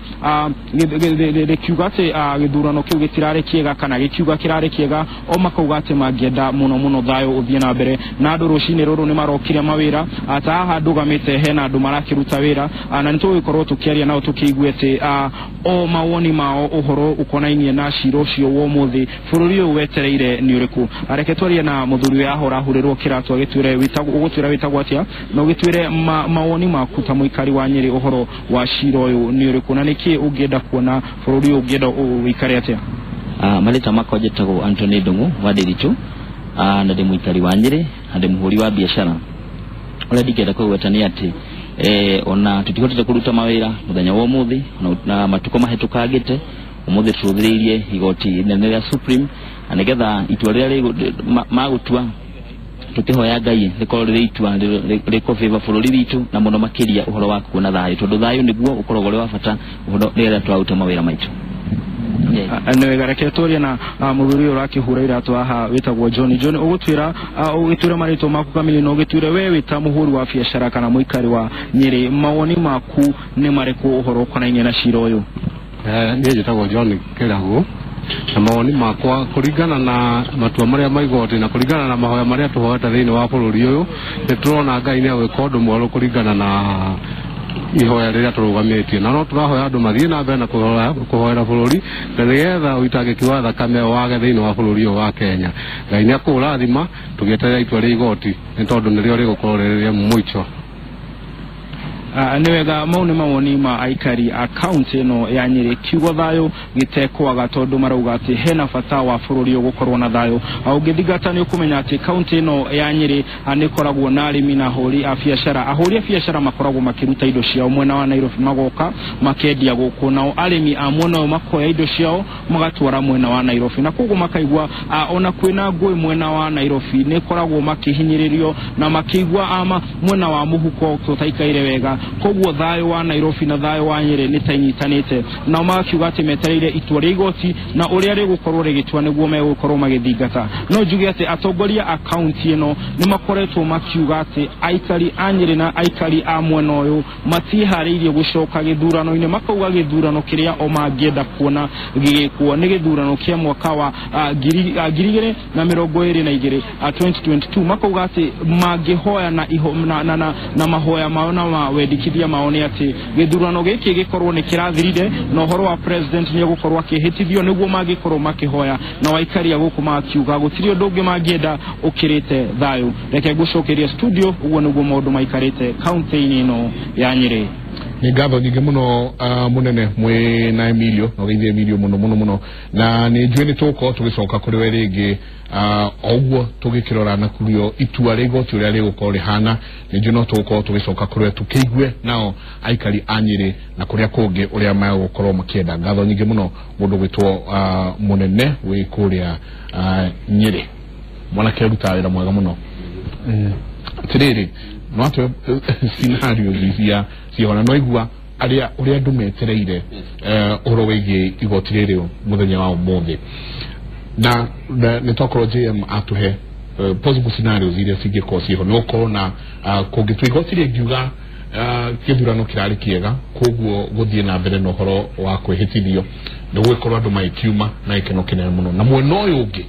rĩkiuga atĩ gĩthurano kĩu gĩtirarĩ kĩega kana gĩkiuga kĩrarĩ kĩega, o makauga atĩ mangĩenda mũno mũno thayũ ũthiĩ na mbere. Na andũ rũcinĩ rũrũ nĩ marokire mawĩra, ta haha ndũgamĩte hena andũ marakĩruta wĩra, na nĩ tũgũgĩkorwo tũkĩaria nao tũkĩigue atĩ o mawoni mao ũhoro ũkonainie na cira ũcio wa ũmũthĩ bũrũri ũyũ wetereire nĩ ũrĩkũ. Reke twarie na mũthuri ũyũ haha ũrahũrĩrwo kĩratũ agĩtwĩre ũgũtwĩra wĩtagwo atĩa na ũgĩtwĩre mawoni maku ta mũikari wa Nyĩrĩ ũhoro wa cira ũyũ nĩ ũrĩkũ na nĩkĩ ũngĩenda kuona bũrũri ũyũ ũngĩenda ũikare atĩa. Marĩtwa makwa njĩtagwo Anthony Ndung'u wa Ndiritu, na ndĩ mũikari wa Nyĩrĩ na ndĩ mũhũri wa biacara. Ũrĩa ndingĩenda kũgweta nĩ atĩ ona tũtihotete kũruta mawĩra mũthenya wa ũmũthĩ na matukũ mahĩtũkangĩte. Ũmũthĩ tũrũthĩrĩirie igoti inene rĩa Supreme na nĩgetha itua rĩrĩa magũtua tũkĩhoya Ngai rĩkorwo rĩrĩ itua rĩkũ bũrũri witũ na mũno makĩria ũhoro wa kuona thayũ, tondũ thayũ nĩguo ũkoragwo ũrĩ wa bata ũhoro rĩrĩa tũraruta mawĩra maitũ. Nĩ wega, reke twarie na mũthuri ũyũ ũrakĩhũra iratũ haha wĩtagwo John. John, ũgũtwĩra ũgĩtwĩra marĩtwa maku kamili na ũgĩtwĩre we wĩ ta mũhũri wa biacara kana mũikari wa Nyĩrĩ, mawoni maku nĩ marĩkũ ũhoro ũkonainie na cira ũyũ? Niĩ njĩtagwo John Kĩragũ, na mawoni makwa kũringana na matua marĩa ma igoti na kũringana na mahoya marĩa tũhoete thĩinĩ wa bũrũri ũyũ, nĩ tũrona Ngai nĩ agwĩka ũndũ mwerũ kũringana na ihoya rĩrĩa tũrũgamĩtie, na no tũrahoya andũ mathiĩ na mbere na kũhoera bũrũri na nĩgetha ũitangĩki wa thakame wage thĩinĩ wa bũrũri ũyũ wa Kenya. Ngai nĩ akũrathima tũgĩeterera itua rĩa igoti nĩ tondũ nĩrĩo rĩgũkorwo rĩrĩ rĩa mũico. Nĩ wega, mau nĩ mawoni ma aikari a kaunti ĩno ya Nyĩrĩ. Kiugo thayũ gĩtekwaga tondũ marauga atĩ hena bata wa bũrũri ũyũ gũkorwo na thayũ. Ũngĩthingata nĩ ũkũmenya atĩ kaunti ĩno ya Nyĩrĩ nĩ ĩkoragwo na arĩmi na ahũri a biacara. Ahũri a biacara makoragwo makĩruta indo ciao mwena wa Nairobi magoka makendia gũkũ, nao arĩmi a mwena ũyũ makoya indo ciao magatwara mwena wa Nairobi, na koguo makaigua ona kwĩna ngũĩ mwena wa Nairobi nĩ ĩkoragwo makĩhinyĩrĩrio na makĩigua ama mwena wa mũhuko tũtaikaire wega. Koguo thayũ wa Nairobi na thayũ wa Nyĩrĩ nĩ ta inyitanĩte, nao magakiuga atĩ metereire itua rĩa igoti na ũrĩa rĩgũkorwo rĩgĩtua nĩguo megũkorwo magĩthingata. No njuge atĩ atongoria a kaunti ĩno nĩ makoretwo makiuga atĩ aikari a Nyĩrĩ na aikari a mwena ũyũ matiharĩirie gũcoka gĩthurano-inĩ, makauga gĩthurano kĩrĩa o mangĩenda kuona gĩgĩkwo nĩ gĩthurano kĩa mwaka wa 2022 2022. Makauga atĩ mangĩhoya na mahoya mao na mawendekithia mao nĩ atĩ gĩthurano gĩkĩ gĩkorwo nĩ kĩrathirire na ũhoro wa president nĩ egũkorwo akĩhĩtithio nĩguo mangĩkorwo makĩhoya, na aikari a gũkũ makiuga gũtirĩ ũndũ ũngĩ mangĩenda ũkĩrĩte thayũ. Reke ngũcokerie studio, ũguo nĩguo maũndũ maikarĩte kaunti-inĩ ĩno ya Nyĩrĩ. Nĩ ngatho nyingĩ mũno mũnene mwĩ na Emilio, na ũgeithie Emilio mũno mũno mũno, na nĩ njũĩ nĩ tũgũkorwo tũgĩcoka kũrĩ we rĩngĩ o ũguo tũgĩkĩrora na kurio itua rĩa igoti ũrĩa rĩgũkorwo rĩhana. Nĩ njũĩ no tũgũkorwo tũgĩcoka kũrĩ we tũkĩigue nao aikari a Nyĩrĩ na kũrĩa kũngĩ ũrĩa megũkorwo makĩenda. Ngatho nyingĩ mũno mũndũ gwĩtwo mũnene wĩ kũrĩa Nyĩrĩ, mwanake ũrutaga wĩra mwega mũno. Atĩrĩrĩ, no atwe scenario cia cihona no igua aria uria andu metereire uhoro wigie igoti riri muthenya wa umuthi na nĩ twakorwo JM atuhe possible scenarios iria cingĩkorwo ciho no ũkorwo na kũngĩtua igoti rĩngiuga kĩthurano kĩrarĩ kĩega koguo gũthiĩ na mbere na ũhoro wa kwĩhĩtithio nĩ gũgĩkorwo andũ magĩkiuma na gĩkeno kĩnene mũno. Na mwena ũyũ ũngĩ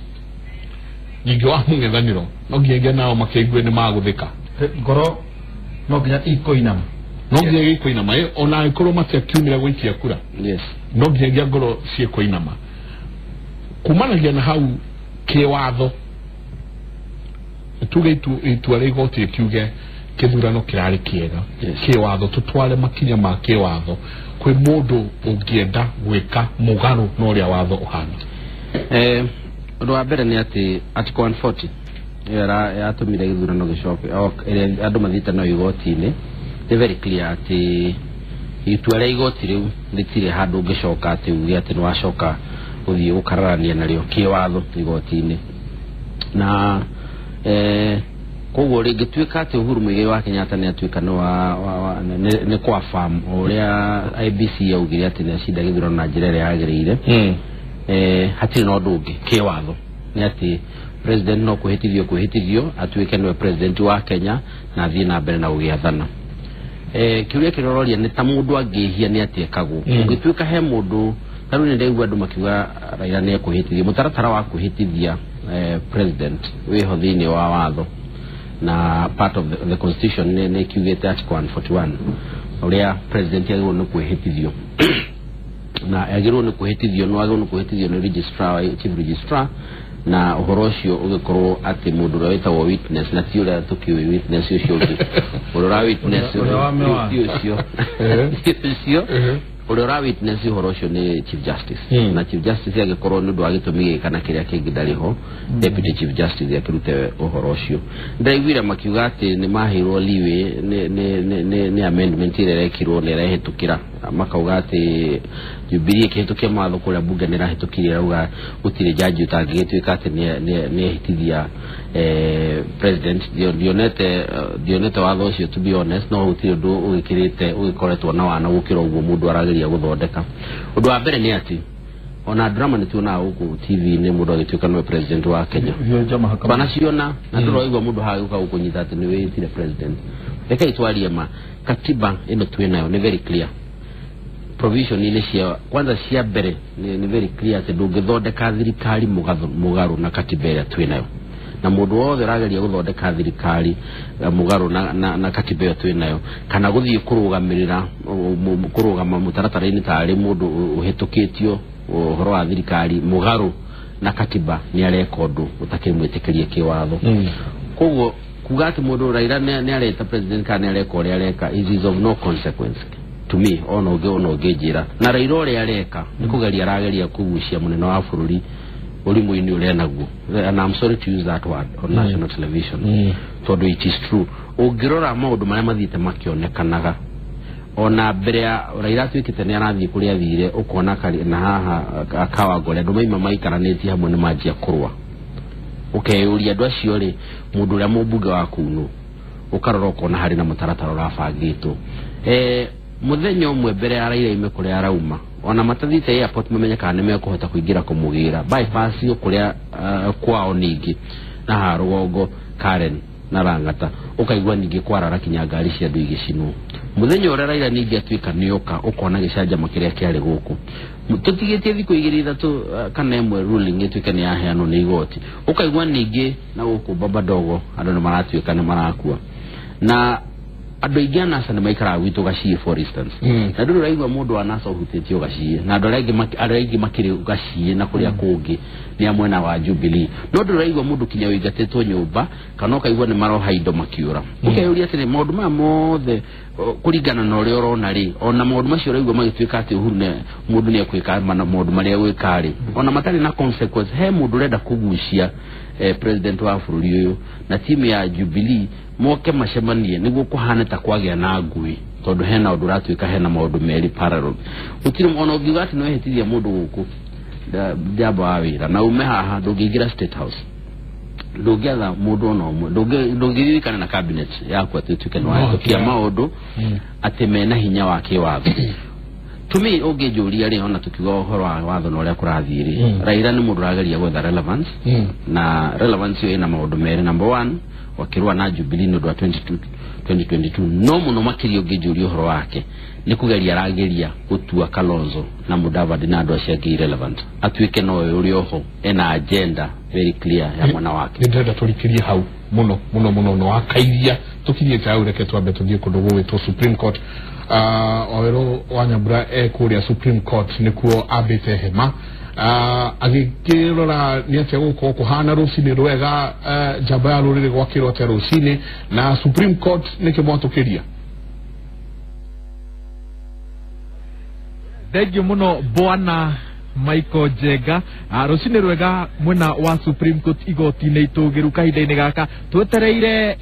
nyingĩ wa mũng'ethanĩro no nginyagia nao makĩigue nĩ magũthĩka ngoro no nginya ikoinama no nginyagia ikoinama ona angĩkorwo matiakiumĩra gũikia kura yes no nginyagia ngoro ciĩkoinama kumanagia na hau kĩwatho tuge itua rĩa igoti rĩkiuge kĩthurano kĩrarĩ kĩega kĩwatho tũtware makinya ma kĩwatho kwĩ mũndũ ũngĩenda gwĩka mũgarũ na ũrĩa watho ũhana. Ũndũ wa mbere nĩ atĩ Article 140 ĩyo yatũmire gĩthurano gĩcoke ĩrĩa andũ mathiĩte nayo igoti-inĩ nĩ very clear atĩ itua rĩa igoti rĩu rĩtirĩ handũ ũngĩcoka atĩ uge atĩ nĩ wacoka gũthiĩ gũkararania narĩo kĩwatho igoti-inĩ na Koguo rĩngĩtuĩka atĩ Uhuru Muigai wa Kenyatta nĩ atuĩka nĩ kwa farm ũrĩa IBC yaugire atĩ nĩ acinda gĩthurano na njĩra ĩrĩa yagĩrĩire, hatirĩ na ũndũ ũngĩ kĩwatho nĩ atĩ president no kwĩhĩtithio atuĩke nĩwe president wa Kenya na athiĩ na mbere na gũgĩathana. Kĩũria kĩrĩa ũroria nĩ ta mũndũ angĩhia nĩ atĩ ekagwo. Ũngĩtuĩka he mũndũ ta rĩu nĩ ndaigua andũ makiuga Raila nĩ ekwĩhĩtithia, mũtaratara wa kwĩhĩtithia president wĩho thĩinĩ wa watho na part of the constitution nĩ kiugĩte article 141 ũrĩa president agĩrĩirwo nĩ kwĩhĩtithio na agĩrĩirwo nĩ kwĩhĩtithio no agĩrĩirwo nĩ kwĩhĩtithio nĩ registrar, chief registrar, na ũhoro ũcio ũgĩkorwo atĩ mũndũ ũrĩa wĩtagwo witness na ti ũrĩa tũkĩũĩ witness ũcio ũngĩ, ũrĩa ũra witness ti ũcio ũrĩa ũra witness ũhoro ũcio nĩ chief justice, na chief justice agĩkorwo nĩ ũndũ wa gĩtũmi gĩkĩ kana kĩrĩa kĩngĩ ndarĩ ho, deputy chief justice akĩrute ũhoro ũcio. Ndaiguire makiuga atĩ nĩ maheirwo leeway nĩ amendment ĩrĩa ĩrekirwo na ĩrahĩtũkĩra, makauga atĩ Jubilee ĩkĩhĩtũkia mawatho kũrĩa bunge nĩ ĩrahĩtũkirie, ĩrauga gũtirĩ jaji ũtangĩgĩtuĩka atĩ nĩ ehĩtithia president. Ndionete watho ũcio to be honest, no gũtirĩ ũndũ ũgĩkĩrĩte ũgĩkoretwo na wana gũkĩra ũguo mũndũ arageria gũthondeka. Ũndũ wa mbere nĩ atĩ ona drama nĩ tuonaga gũkũ TV-inĩ mũndũ agĩtuĩka nĩwe president wa Kenya, twanaciona na ndũraigua mũndũ hagĩũka gũkũnyita atĩ nĩ wĩtire president. Rekei twarie ma, katiba ĩno twĩnayo nĩ very clear, provision ile cia kwanza cia mbere ni very clear atĩ ndũngĩthondeka thirikari mũgarũ na katiba ĩrĩa twĩnayo, na mũndũ wothe ũrageria gũthondeka thirikari mũgarũ na katiba ĩyo twĩnayo kana gũthiĩ kũrũgamĩrĩra kũrũgama mũtaratara-inĩ tarĩ mũndũ ũhĩtũkĩtio ũhoro wa thirikari mũgarũ na katiba nĩ areka ũndũ ũtakĩmwĩtĩkĩria kĩwatho. Koguo kuga atĩ mũndũ Raila nĩ areta president kana nĩ areka ũrĩa areka is of no consequence to me, ona ũngĩnjĩra na Raila ũrĩa areka nĩ kũgeria arageria kũgucia mũnene wa bũrũri ũrimũ-inĩ ũrĩa naguo, and I'm sorry to use that word on national television tondũ it is true. Ũngĩrora maũndũ marĩa mathiĩte makĩonekanaga ona mbere ya Raila atuĩkĩte nĩ arathiĩ kũrĩa athire, ũkona na haha Kawangware andũ maima maikaranĩtie hamwe nĩ manjia kũrũa, ũkeyũria andũ acio rĩ mũndũ ũrĩa mũmbunge wa kũu nũ, ũkarora ũkona harĩ na mũtaratara ũrabangĩtwo. Mũthenya ũmwe mbere ya Raila ime kũrĩa arauma, ona matathiĩte airport mamenye kana nĩ mekũhota kũingĩra kũmũgĩra bypass yo kũrĩa kwao ningĩ na haha rũgongo Karen na Lang'ata, ũkaigua ningĩ kwarara kinya ngari cia andũ igĩcinwo. Mũthenya ũrĩa Raila ningĩ atuĩka nĩoka, ũkona gĩcanjama kĩrĩa kĩarĩ gũkũ tũtigĩtie thikũ igĩrĩ ithatũ kana ĩmwe ruling ĩtuĩke nĩ yaheanwo nĩ igoti, ũkaigua ningĩ na gũkũ Baba Dogo andũ nĩ maratuĩka nĩ marakua, na andũ aingĩ a NASA nĩ maikaraga gwitũ Gaciĩ for instance, na ndũrĩ ũraigua mũndũ wa NASA ũhutĩtio Gaciĩ, na andũ arĩa aingĩ makĩrĩ Gaciĩ na kũrĩa kũngĩ nĩ a mwena wa Jubilee, no ndũrĩ ũraigua mũndũ kinya ũingatĩtwo nyũmba kana ũkaigua nĩ maroha indo makiũra. Ũkeyũria atĩrĩ maũndũ maya mothe kũringana na ũrĩa ũrona rĩ, ona maũndũ macio ũraigua magĩtuĩka atĩ Uhuru mũndũ nĩ ekwĩka maũndũ marĩa egwĩka rĩ, ona matarĩ na consequence, he mũndũ ũrenda kũgucia president wa bũrũri ũyũ na timu ya Jubilee moke macemanie nĩguo kũhane ta kwagĩa na ngui, tondũ hena ũndũ ũratuĩka hena maũndũ merĩ parallel. Gũtirĩ ona ũngiuga atĩ nĩwehĩtithia mũndũ gũkũ njamba wa wĩra na ume haha, ndũngĩingĩra State House, ndũngĩatha mũndũ ona ũmwe, ndũngĩririkana na cabinet yaku atĩ ũtuĩke nĩwahĩtũkia maũndũ atĩ mena hinya wa kĩwatho. To me ũngĩnjũria rĩ, ona tukiuga ũhoro wa watho na ũrĩa kũrathiĩ rĩ, Raila nĩ mũndũ ũrageria gwetha relevance, na relevance ĩyo ĩna maũndũ merĩ. Number one, wakĩrũa na Jubilee nĩ ũndũ wa 2022, no mũno makĩria ũngĩnjũria ũhoro wake nĩ kũgeria arageria gũtua Kalonzo na Mudavadi na andũ acio angĩ irrelevant, atuĩke nowe ũrĩ oho ena agenda very clear ya mwena wake. Nĩ ndĩrenda tũrikĩrie hau mũno mũno mũno no akairia tũkinyĩte hau, reke twambe tũthiĩ kũndũ gũgwĩtwo Supreme Court. Wawerũ wa Nyambura e kũrĩa Supreme Court nĩkuo ambĩte hema, agĩkĩrora nĩ atĩa gũkorwo kũhana rũcinĩ rwega, njamba ya rũrĩrĩ gwakĩrwo atĩa rũcinĩ, na Supreme Court nĩkĩ mwatũkĩria. Thengiũ mũno bwana Michael Njenga. Rũcinĩ rwega mwena wa Supreme Court igoti-inĩ itũgĩru kahinda-inĩ gaka twetereire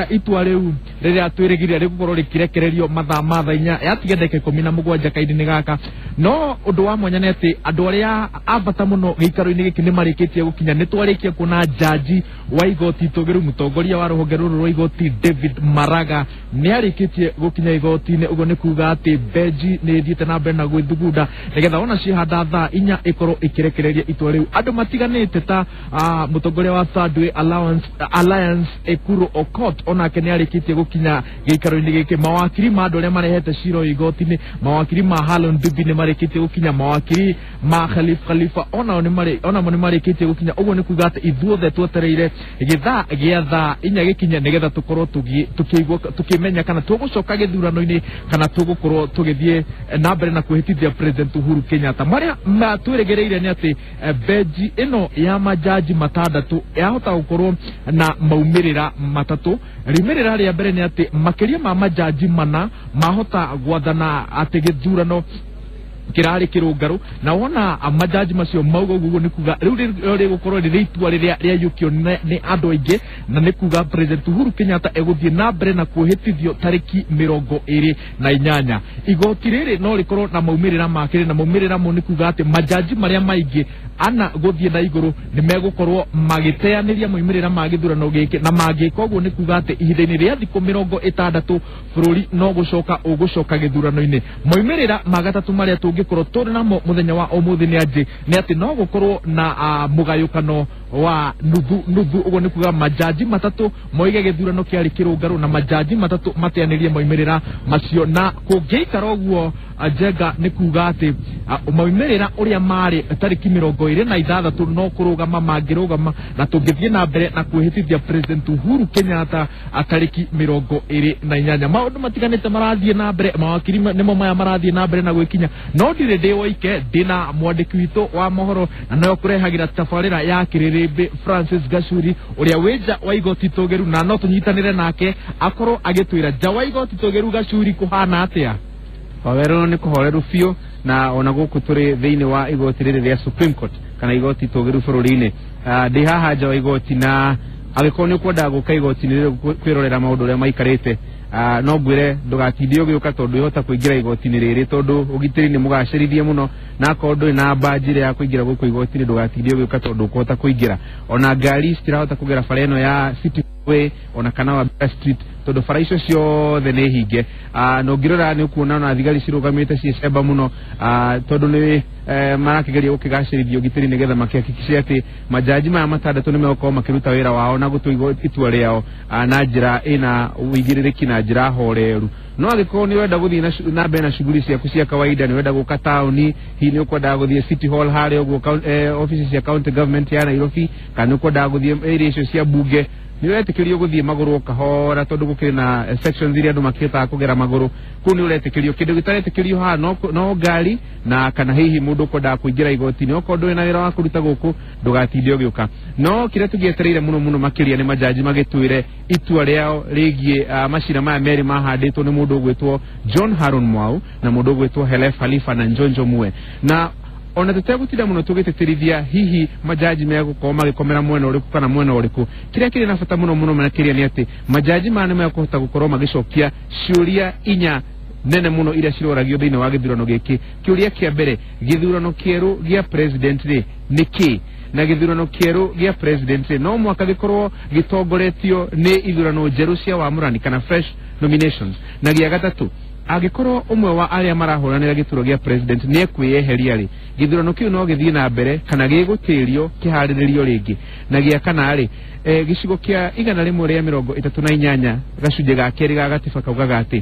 itua rĩu rĩrĩa twĩrĩgĩrĩire rĩgũkorwo rĩkĩrekererio mathaa ma thaa inya yatiga ndagĩka 17 kahinda-inĩ gaka. No ũndũ wa mwanya nĩ atĩ andũ arĩa a bata mũno gĩikaro-inĩ gĩkĩ nĩ marĩkĩtie gũkinya. Nĩ twarĩkia kuona jaji wa igoti itũgĩru, mũtongoria wa rũhonge rũrũ rwa igoti David Maraga nĩ arĩkĩtie gũkinya igoti-inĩ. Ũguo nĩ kuga atĩ benji nĩ ĩthiĩte na mbere na gwĩthugunda nĩgetha ona ciĩhanda thaa inya ĩkorwo ĩkĩrekereria itua rĩu. Andũ matiganĩte ta mũtongoria wa Third Way Alliance Ekuru Okot onake nĩ arĩkĩtie gũkinya gĩikaro-inĩ gĩkĩ. Mawakiri ma andũ arĩa marehete cira ũyũ igoti-inĩ, mawakiri ma Harlon Dubi nĩ marĩkĩtie gũkinya, mawakiri ma Khalif Khalifa onao nĩ marĩkĩtie gũkinya. Ũguo nĩ kuga atĩ ithuothe twetereire gĩthaa gĩa thaa inya gĩkinye nĩgetha tũkorwo tũkĩmenya kana tũgũcoka gĩthurano-inĩ kana tũgũkorwo tũgĩthiĩ na mbere na kwĩhĩtithia President Uhuru Kenyatta. Marĩa twĩrĩgĩrĩire nĩ atĩ benji ĩno ya majaji matandatũ yahota gũkorwo na maumĩrĩra matatũ. Riumĩrĩra rĩa mbere nĩ atĩ makĩria ma majaji mana mahota gwathana atĩ gĩthurano kirari kirungaru, na wona majaji macio mauga ũguo nĩ kuga rĩu rĩgũkorwo rĩrĩ itua rĩrĩa rĩaiyũkio nĩ andũ aingĩ, na nĩ kuga President Uhuru Kenyatta egũthiĩ na mbere na kwĩhĩtithio tarĩki 28. Igoti rĩrĩ no rĩkorwo na maumĩrĩra makĩrĩ, na maumĩrĩra mo nĩ kuga atĩ majaji marĩa maingĩ ana gũthiĩ na igũrũ nĩ megũkorwo magĩteanĩria maumĩrĩra ma gĩthurano gĩkĩ, na mangĩka ũguo nĩ kuga atĩ ihinda-inĩ rĩa thikũ 60 bũrũri no gũcoka ũgũcoka gĩthurano-inĩ. Maumĩrĩra ma gatatũ marĩa tũngĩkorwo tũrĩ namo mũthenya wa ũmũthĩ nĩ atĩ no gũkorwo na mũgayũkano wa nuthu nuthu. Ũguo nĩ kuga majaji matatũ moige gĩthurano kĩarĩ kĩrũngarũ na majaji matatũ mateanĩrie maumĩrĩra macio. Na kũngĩikara ũguo Njenga nĩ kuga atĩ maumĩrĩra ũrĩa marĩ tarĩki 26 no kũrũgama mangĩrũgama, na tũngĩthiĩ na mbere na kwĩhĩtithia President Uhuru Kenyatta tarĩki 28. Maũndũ matiganĩte marathiĩ na mbere, mawakiri nĩmo maya marathiĩ na mbere na gwĩkinya, no ndirĩ ndĩ woike, ndĩna mwandĩki witũ wa mohoro na no kũrehagĩra tabarĩra ya kĩrĩrĩmbĩ Francis Gachuri ũrĩa wĩ nja wa igoti tũgĩru, na no tũnyitanĩre nake akorwo agĩtwĩra nja wa igoti tũgĩru Gachuri kũhana atĩa. Wawerũ nĩ kũhoreru biũ, na ona gũkũ tũrĩ thĩinĩ wa igoti rĩrĩ rĩa Supreme Court kana igoti tũgĩru bũrũri-inĩ. Ndĩ haha nja wa igoti, na angĩkorwo nĩ ũkwendaga gũka igoti-inĩ rĩrĩ kwĩrorera maũndũ ũrĩa maikarĩte, no ngwĩre ndũgatinde ũgĩũka tondũ ũhota kũingĩra igoti-inĩ rĩrĩ tondũ ũgitĩri nĩ mũgacĩrithie mũno, na akorwo ndũrĩ na mbanji ĩrĩa ya kũingĩra gũkũ igoti-inĩ ndũgatinde ũgĩũka tondũ ũkũhota kũingĩra. Ona ngari citirahota kũgera bara ĩno ya City Way ona kana wa Street tondũ bara icio ciothe nĩ hinge. Na ũngĩrora nĩ ũkuona ona thigari cirũgamĩte ciĩ cemba mũno, tondũ nĩ marakĩgeria gũkĩgacĩrithia ũgitĩri nĩgetha makĩhakikice atĩ majaji maya matandatũ nĩ megũkorwo makĩruta wĩra wao na gũtua itua rĩao na njĩra ĩna ũigĩrĩrĩki na njĩra horeru. No angĩkorwo nĩ ũrenda gũthiĩ na mbere na shughuli ciaku cia kawaida, nĩ ũrenda gũka taũni, hihi nĩ ũkwendaga gũthiĩ City Hall harĩa ũguo office cia county government ya Nairobi, kana nĩ ũkwendaga gũthiĩ area icio cia bunge, nĩ ũretĩkĩrio gũthiĩ magũrũ kahora tondũ gũkĩrĩ na sections iria andũ makĩhotaga kũgera magũrũ. Kũu nĩ ũretĩkĩrio. Kĩndũ gĩtaretĩkĩrio haha no ngari na kana hihi mũndũ ũkwendaga kũingĩra igoti-inĩ. Okorwo ndũrĩ na wĩra wa kũruta gũkũ ndũgatinde ũgĩũka. No kĩrĩa tũgĩetereire mũno mũno makĩria nĩ majaji magĩtwĩre itua rĩao rĩgiĩ macira maya merĩ mahandĩtwo nĩ mũndũ ũgwĩtwo John Haron Mwau na mũndũ ũgwĩtwo Khalif Khalifa na Njonjo Mue. Na ona tũtegũtinda mũno tũgĩtĩtĩrithia hihi majaji megũkorwo magĩkomera mwena ũrĩkũ kana mwena ũrĩkũ, kĩrĩa kĩrĩ na bata mũno mũno makĩria nĩ atĩ majaji maya nĩ mekũhota gũkorwo magĩcokia ciũria inya nene mũno iria ciroragio thĩinĩ wa gĩthurano gĩkĩ. Kĩũria kĩa mbere, gĩthurano kĩerũ gĩa president rĩ nĩ kĩ? Na gĩthurano kĩerũ gĩa president rĩ no mwaka gĩkorwo gĩtongoretio nĩ ithurano njerũ cia wamũrani kana fresh nominations. Na gĩa gatatũ, angĩkorwo ũmwe wa arĩa marahũranĩra gĩturwa gĩa president nĩ ekwĩyeheria rĩ, gĩthurano kĩu no gĩthiĩ na mbere kana gĩgũtĩrio kĩharĩrĩrio rĩngĩ. Na gĩa kana rĩ, gĩcigo kĩa 138 gacunjĩ ga kerĩ ga gatiba kaugaga atĩ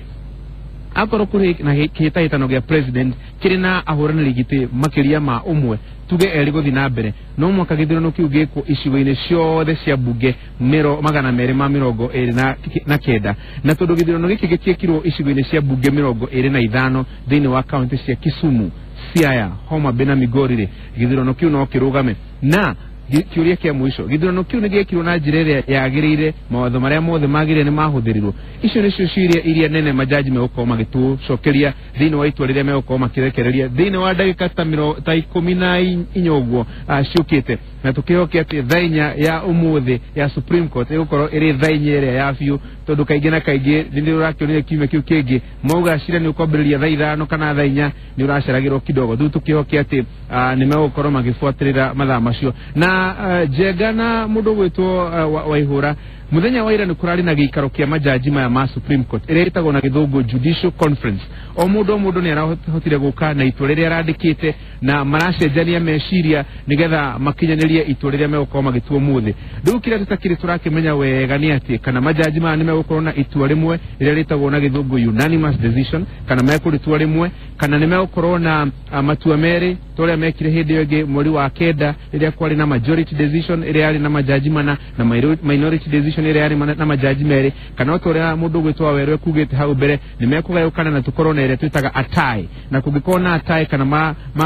akorwo kũrĩ na kĩhĩtahĩtano gĩa president kĩrĩ na ahũranĩri gĩtĩ makĩria ma ũmwe, tuge erĩ gũthiĩ na mbere, no mwaka gĩthurano kĩu gĩkwo icigo-inĩ ciothe cia bunge 229. Na tondũ gĩthurano gĩkĩ gĩtiekirwo icigo-inĩ cia bunge 25 thĩinĩ wa kaunti cia Kisumu, Siaya, Homa Bay na Migori rĩ, gĩthurano kĩu no kĩrũgame. Na Kĩũria kĩa mũico, gĩthurano kĩu nĩ gĩekirwo na njĩra ĩrĩa yagĩrĩire, mawatho marĩa mothe magĩrĩire nĩ mahũthĩrirwo? Icio nĩcio ciũria iria nene majaji megũkorwo magĩtũcokeria thĩinĩ wa itua rĩrĩa megũkorwo makĩrekereria thĩinĩ wa ndagĩka ta 14 ũguo ciũkĩte. Na tũkĩhoke atĩ thaa inya ya ũmũthĩ ya Supreme Court ĩgũkorwo ĩrĩ thaa inya ĩrĩa ya biũ, tondũ kaingĩ na kaingĩ nĩ ũrakĩonire kiumia kĩu kĩngĩ mauga cira nĩ ũkwambĩrĩria thaa 5 kana thaa 4 nĩ ũraceragĩrwo kidogo. Rĩu tũkĩhoke atĩ nĩ megũkorwo magĩbuatĩrĩra mathaa macio. Na Njenga na mũndũ ũgwĩtwo Waihũra, muthenya wa ira nĩ kũrarĩ na gĩikaro kĩa majaji maya ma Supreme Court ĩrĩa ĩtagwo na gĩthũngũ Judicial Conference. O mũndũ nĩ arahotire gũka na itua rĩrĩa arandĩkĩte, na maracenjania meciria nĩgetha makinyanĩrie itua rĩrĩa megũkorwo magĩtua ũmũthĩ. Rĩu kĩrĩa tũtakĩrĩ tũrakĩmenya wega nĩ atĩ kana majaji maya nĩ megũkorwo na itua rĩmwe rĩrĩa rĩtagwo na gĩthũngũ unanimous decision, kana mekũrĩtua rĩmwe, kana nĩ megũkorwo na matua merĩ ta ũrĩa mekire hĩndĩ ĩyo ĩngĩ mweri wa 9 rĩrĩa kwarĩ na majority decision ĩrĩa yarĩ na majaji mana na minority decision ĩrĩa yarĩ na majaji merĩ, kana o ta ũrĩa mũndũ ũgwĩtwo Wawerũ ekugĩte hau mbere nĩ mekũgayũkana na tũkorwo na ĩrĩa twĩtaga a tie. Na kũngĩkorwo na a tie kana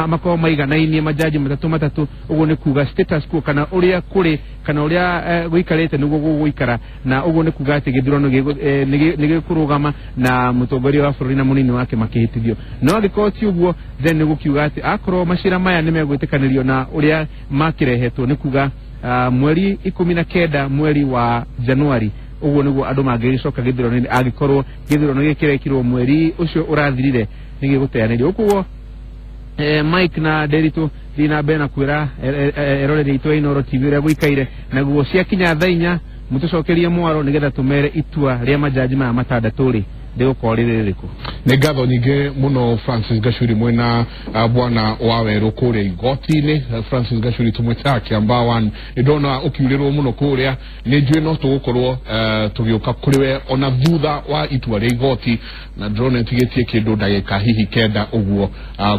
makorwo maiganainie majaji matatũ matatũ, ũguo nĩ kuga status quo, kana ũrĩa kũrĩ kana ũrĩa gũikarĩte nĩguo gũgũikara, na ũguo nĩ kuga atĩ gĩthurano nĩ gĩkũrũgama na mũtongoria wa bũrũri na mũnini wake makĩhĩtithio. No angĩkorwo ti ũguo, then nĩ gũkiuga atĩ akorwo macira maya nĩ megwĩtĩkanĩrio na ũrĩa makĩrehetwo, nĩ kuga mweri 19 mweri wa Januari ũguo nĩguo andũ mangĩgĩcoka gĩthurano-inĩ, angĩkorwo gĩthurano gĩkĩ kĩrekirwo mweri ũcio ũrathirire nĩ gĩgũteanĩrio. Ũguo Mike na Nderitu thiĩ na mbere na kwĩra eroreri aitũ a Inooro TV ũrĩa gũikaire, naguo ciakinya thaa 4 mũtũcokerie mwaro nĩgetha tũmere itua rĩa majaji maya matandatũ rĩ rĩgũkorwo rĩrĩ rĩrĩkũ. Nĩ ngatho nyingĩ mũno Francis Gachuri mwena bwana wa Werũ kũrĩa igoti-inĩ. Francis Gachuri tũmwĩtaga Kĩambaa 1, nĩ ndona ũkiurĩrwo mũno kũrĩa, nĩ njũĩ no tũgũkorwo tũgĩũka kũrĩ we ona thutha wa itua rĩa igoti, na ndĩrona ĩtigĩtie kĩndũ ndagĩka hihi 9 ũguo,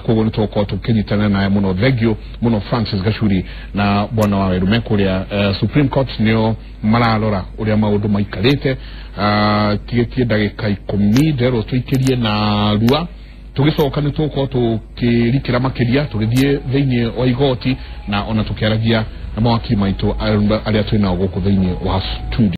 koguo nĩ tũgũkorwo tũkĩnyitanĩra nawe mũno. Thank you mũno Francis Gachuri na bwana wa Werũ me kũrĩa Supreme Court, nĩo mararora ũrĩa maũndũ maikarĩte. Tigĩtie ndagĩka 10 nderwo tũikĩrie na rua, tũgĩcoka nĩ tũgũkorwo tũkĩrikĩra makĩria tũgĩthiĩ thĩinĩ wa igoti na ona tũkĩaragia na mawakiri maitũ arĩa twĩ nao gũkũ thĩinĩ wa studio.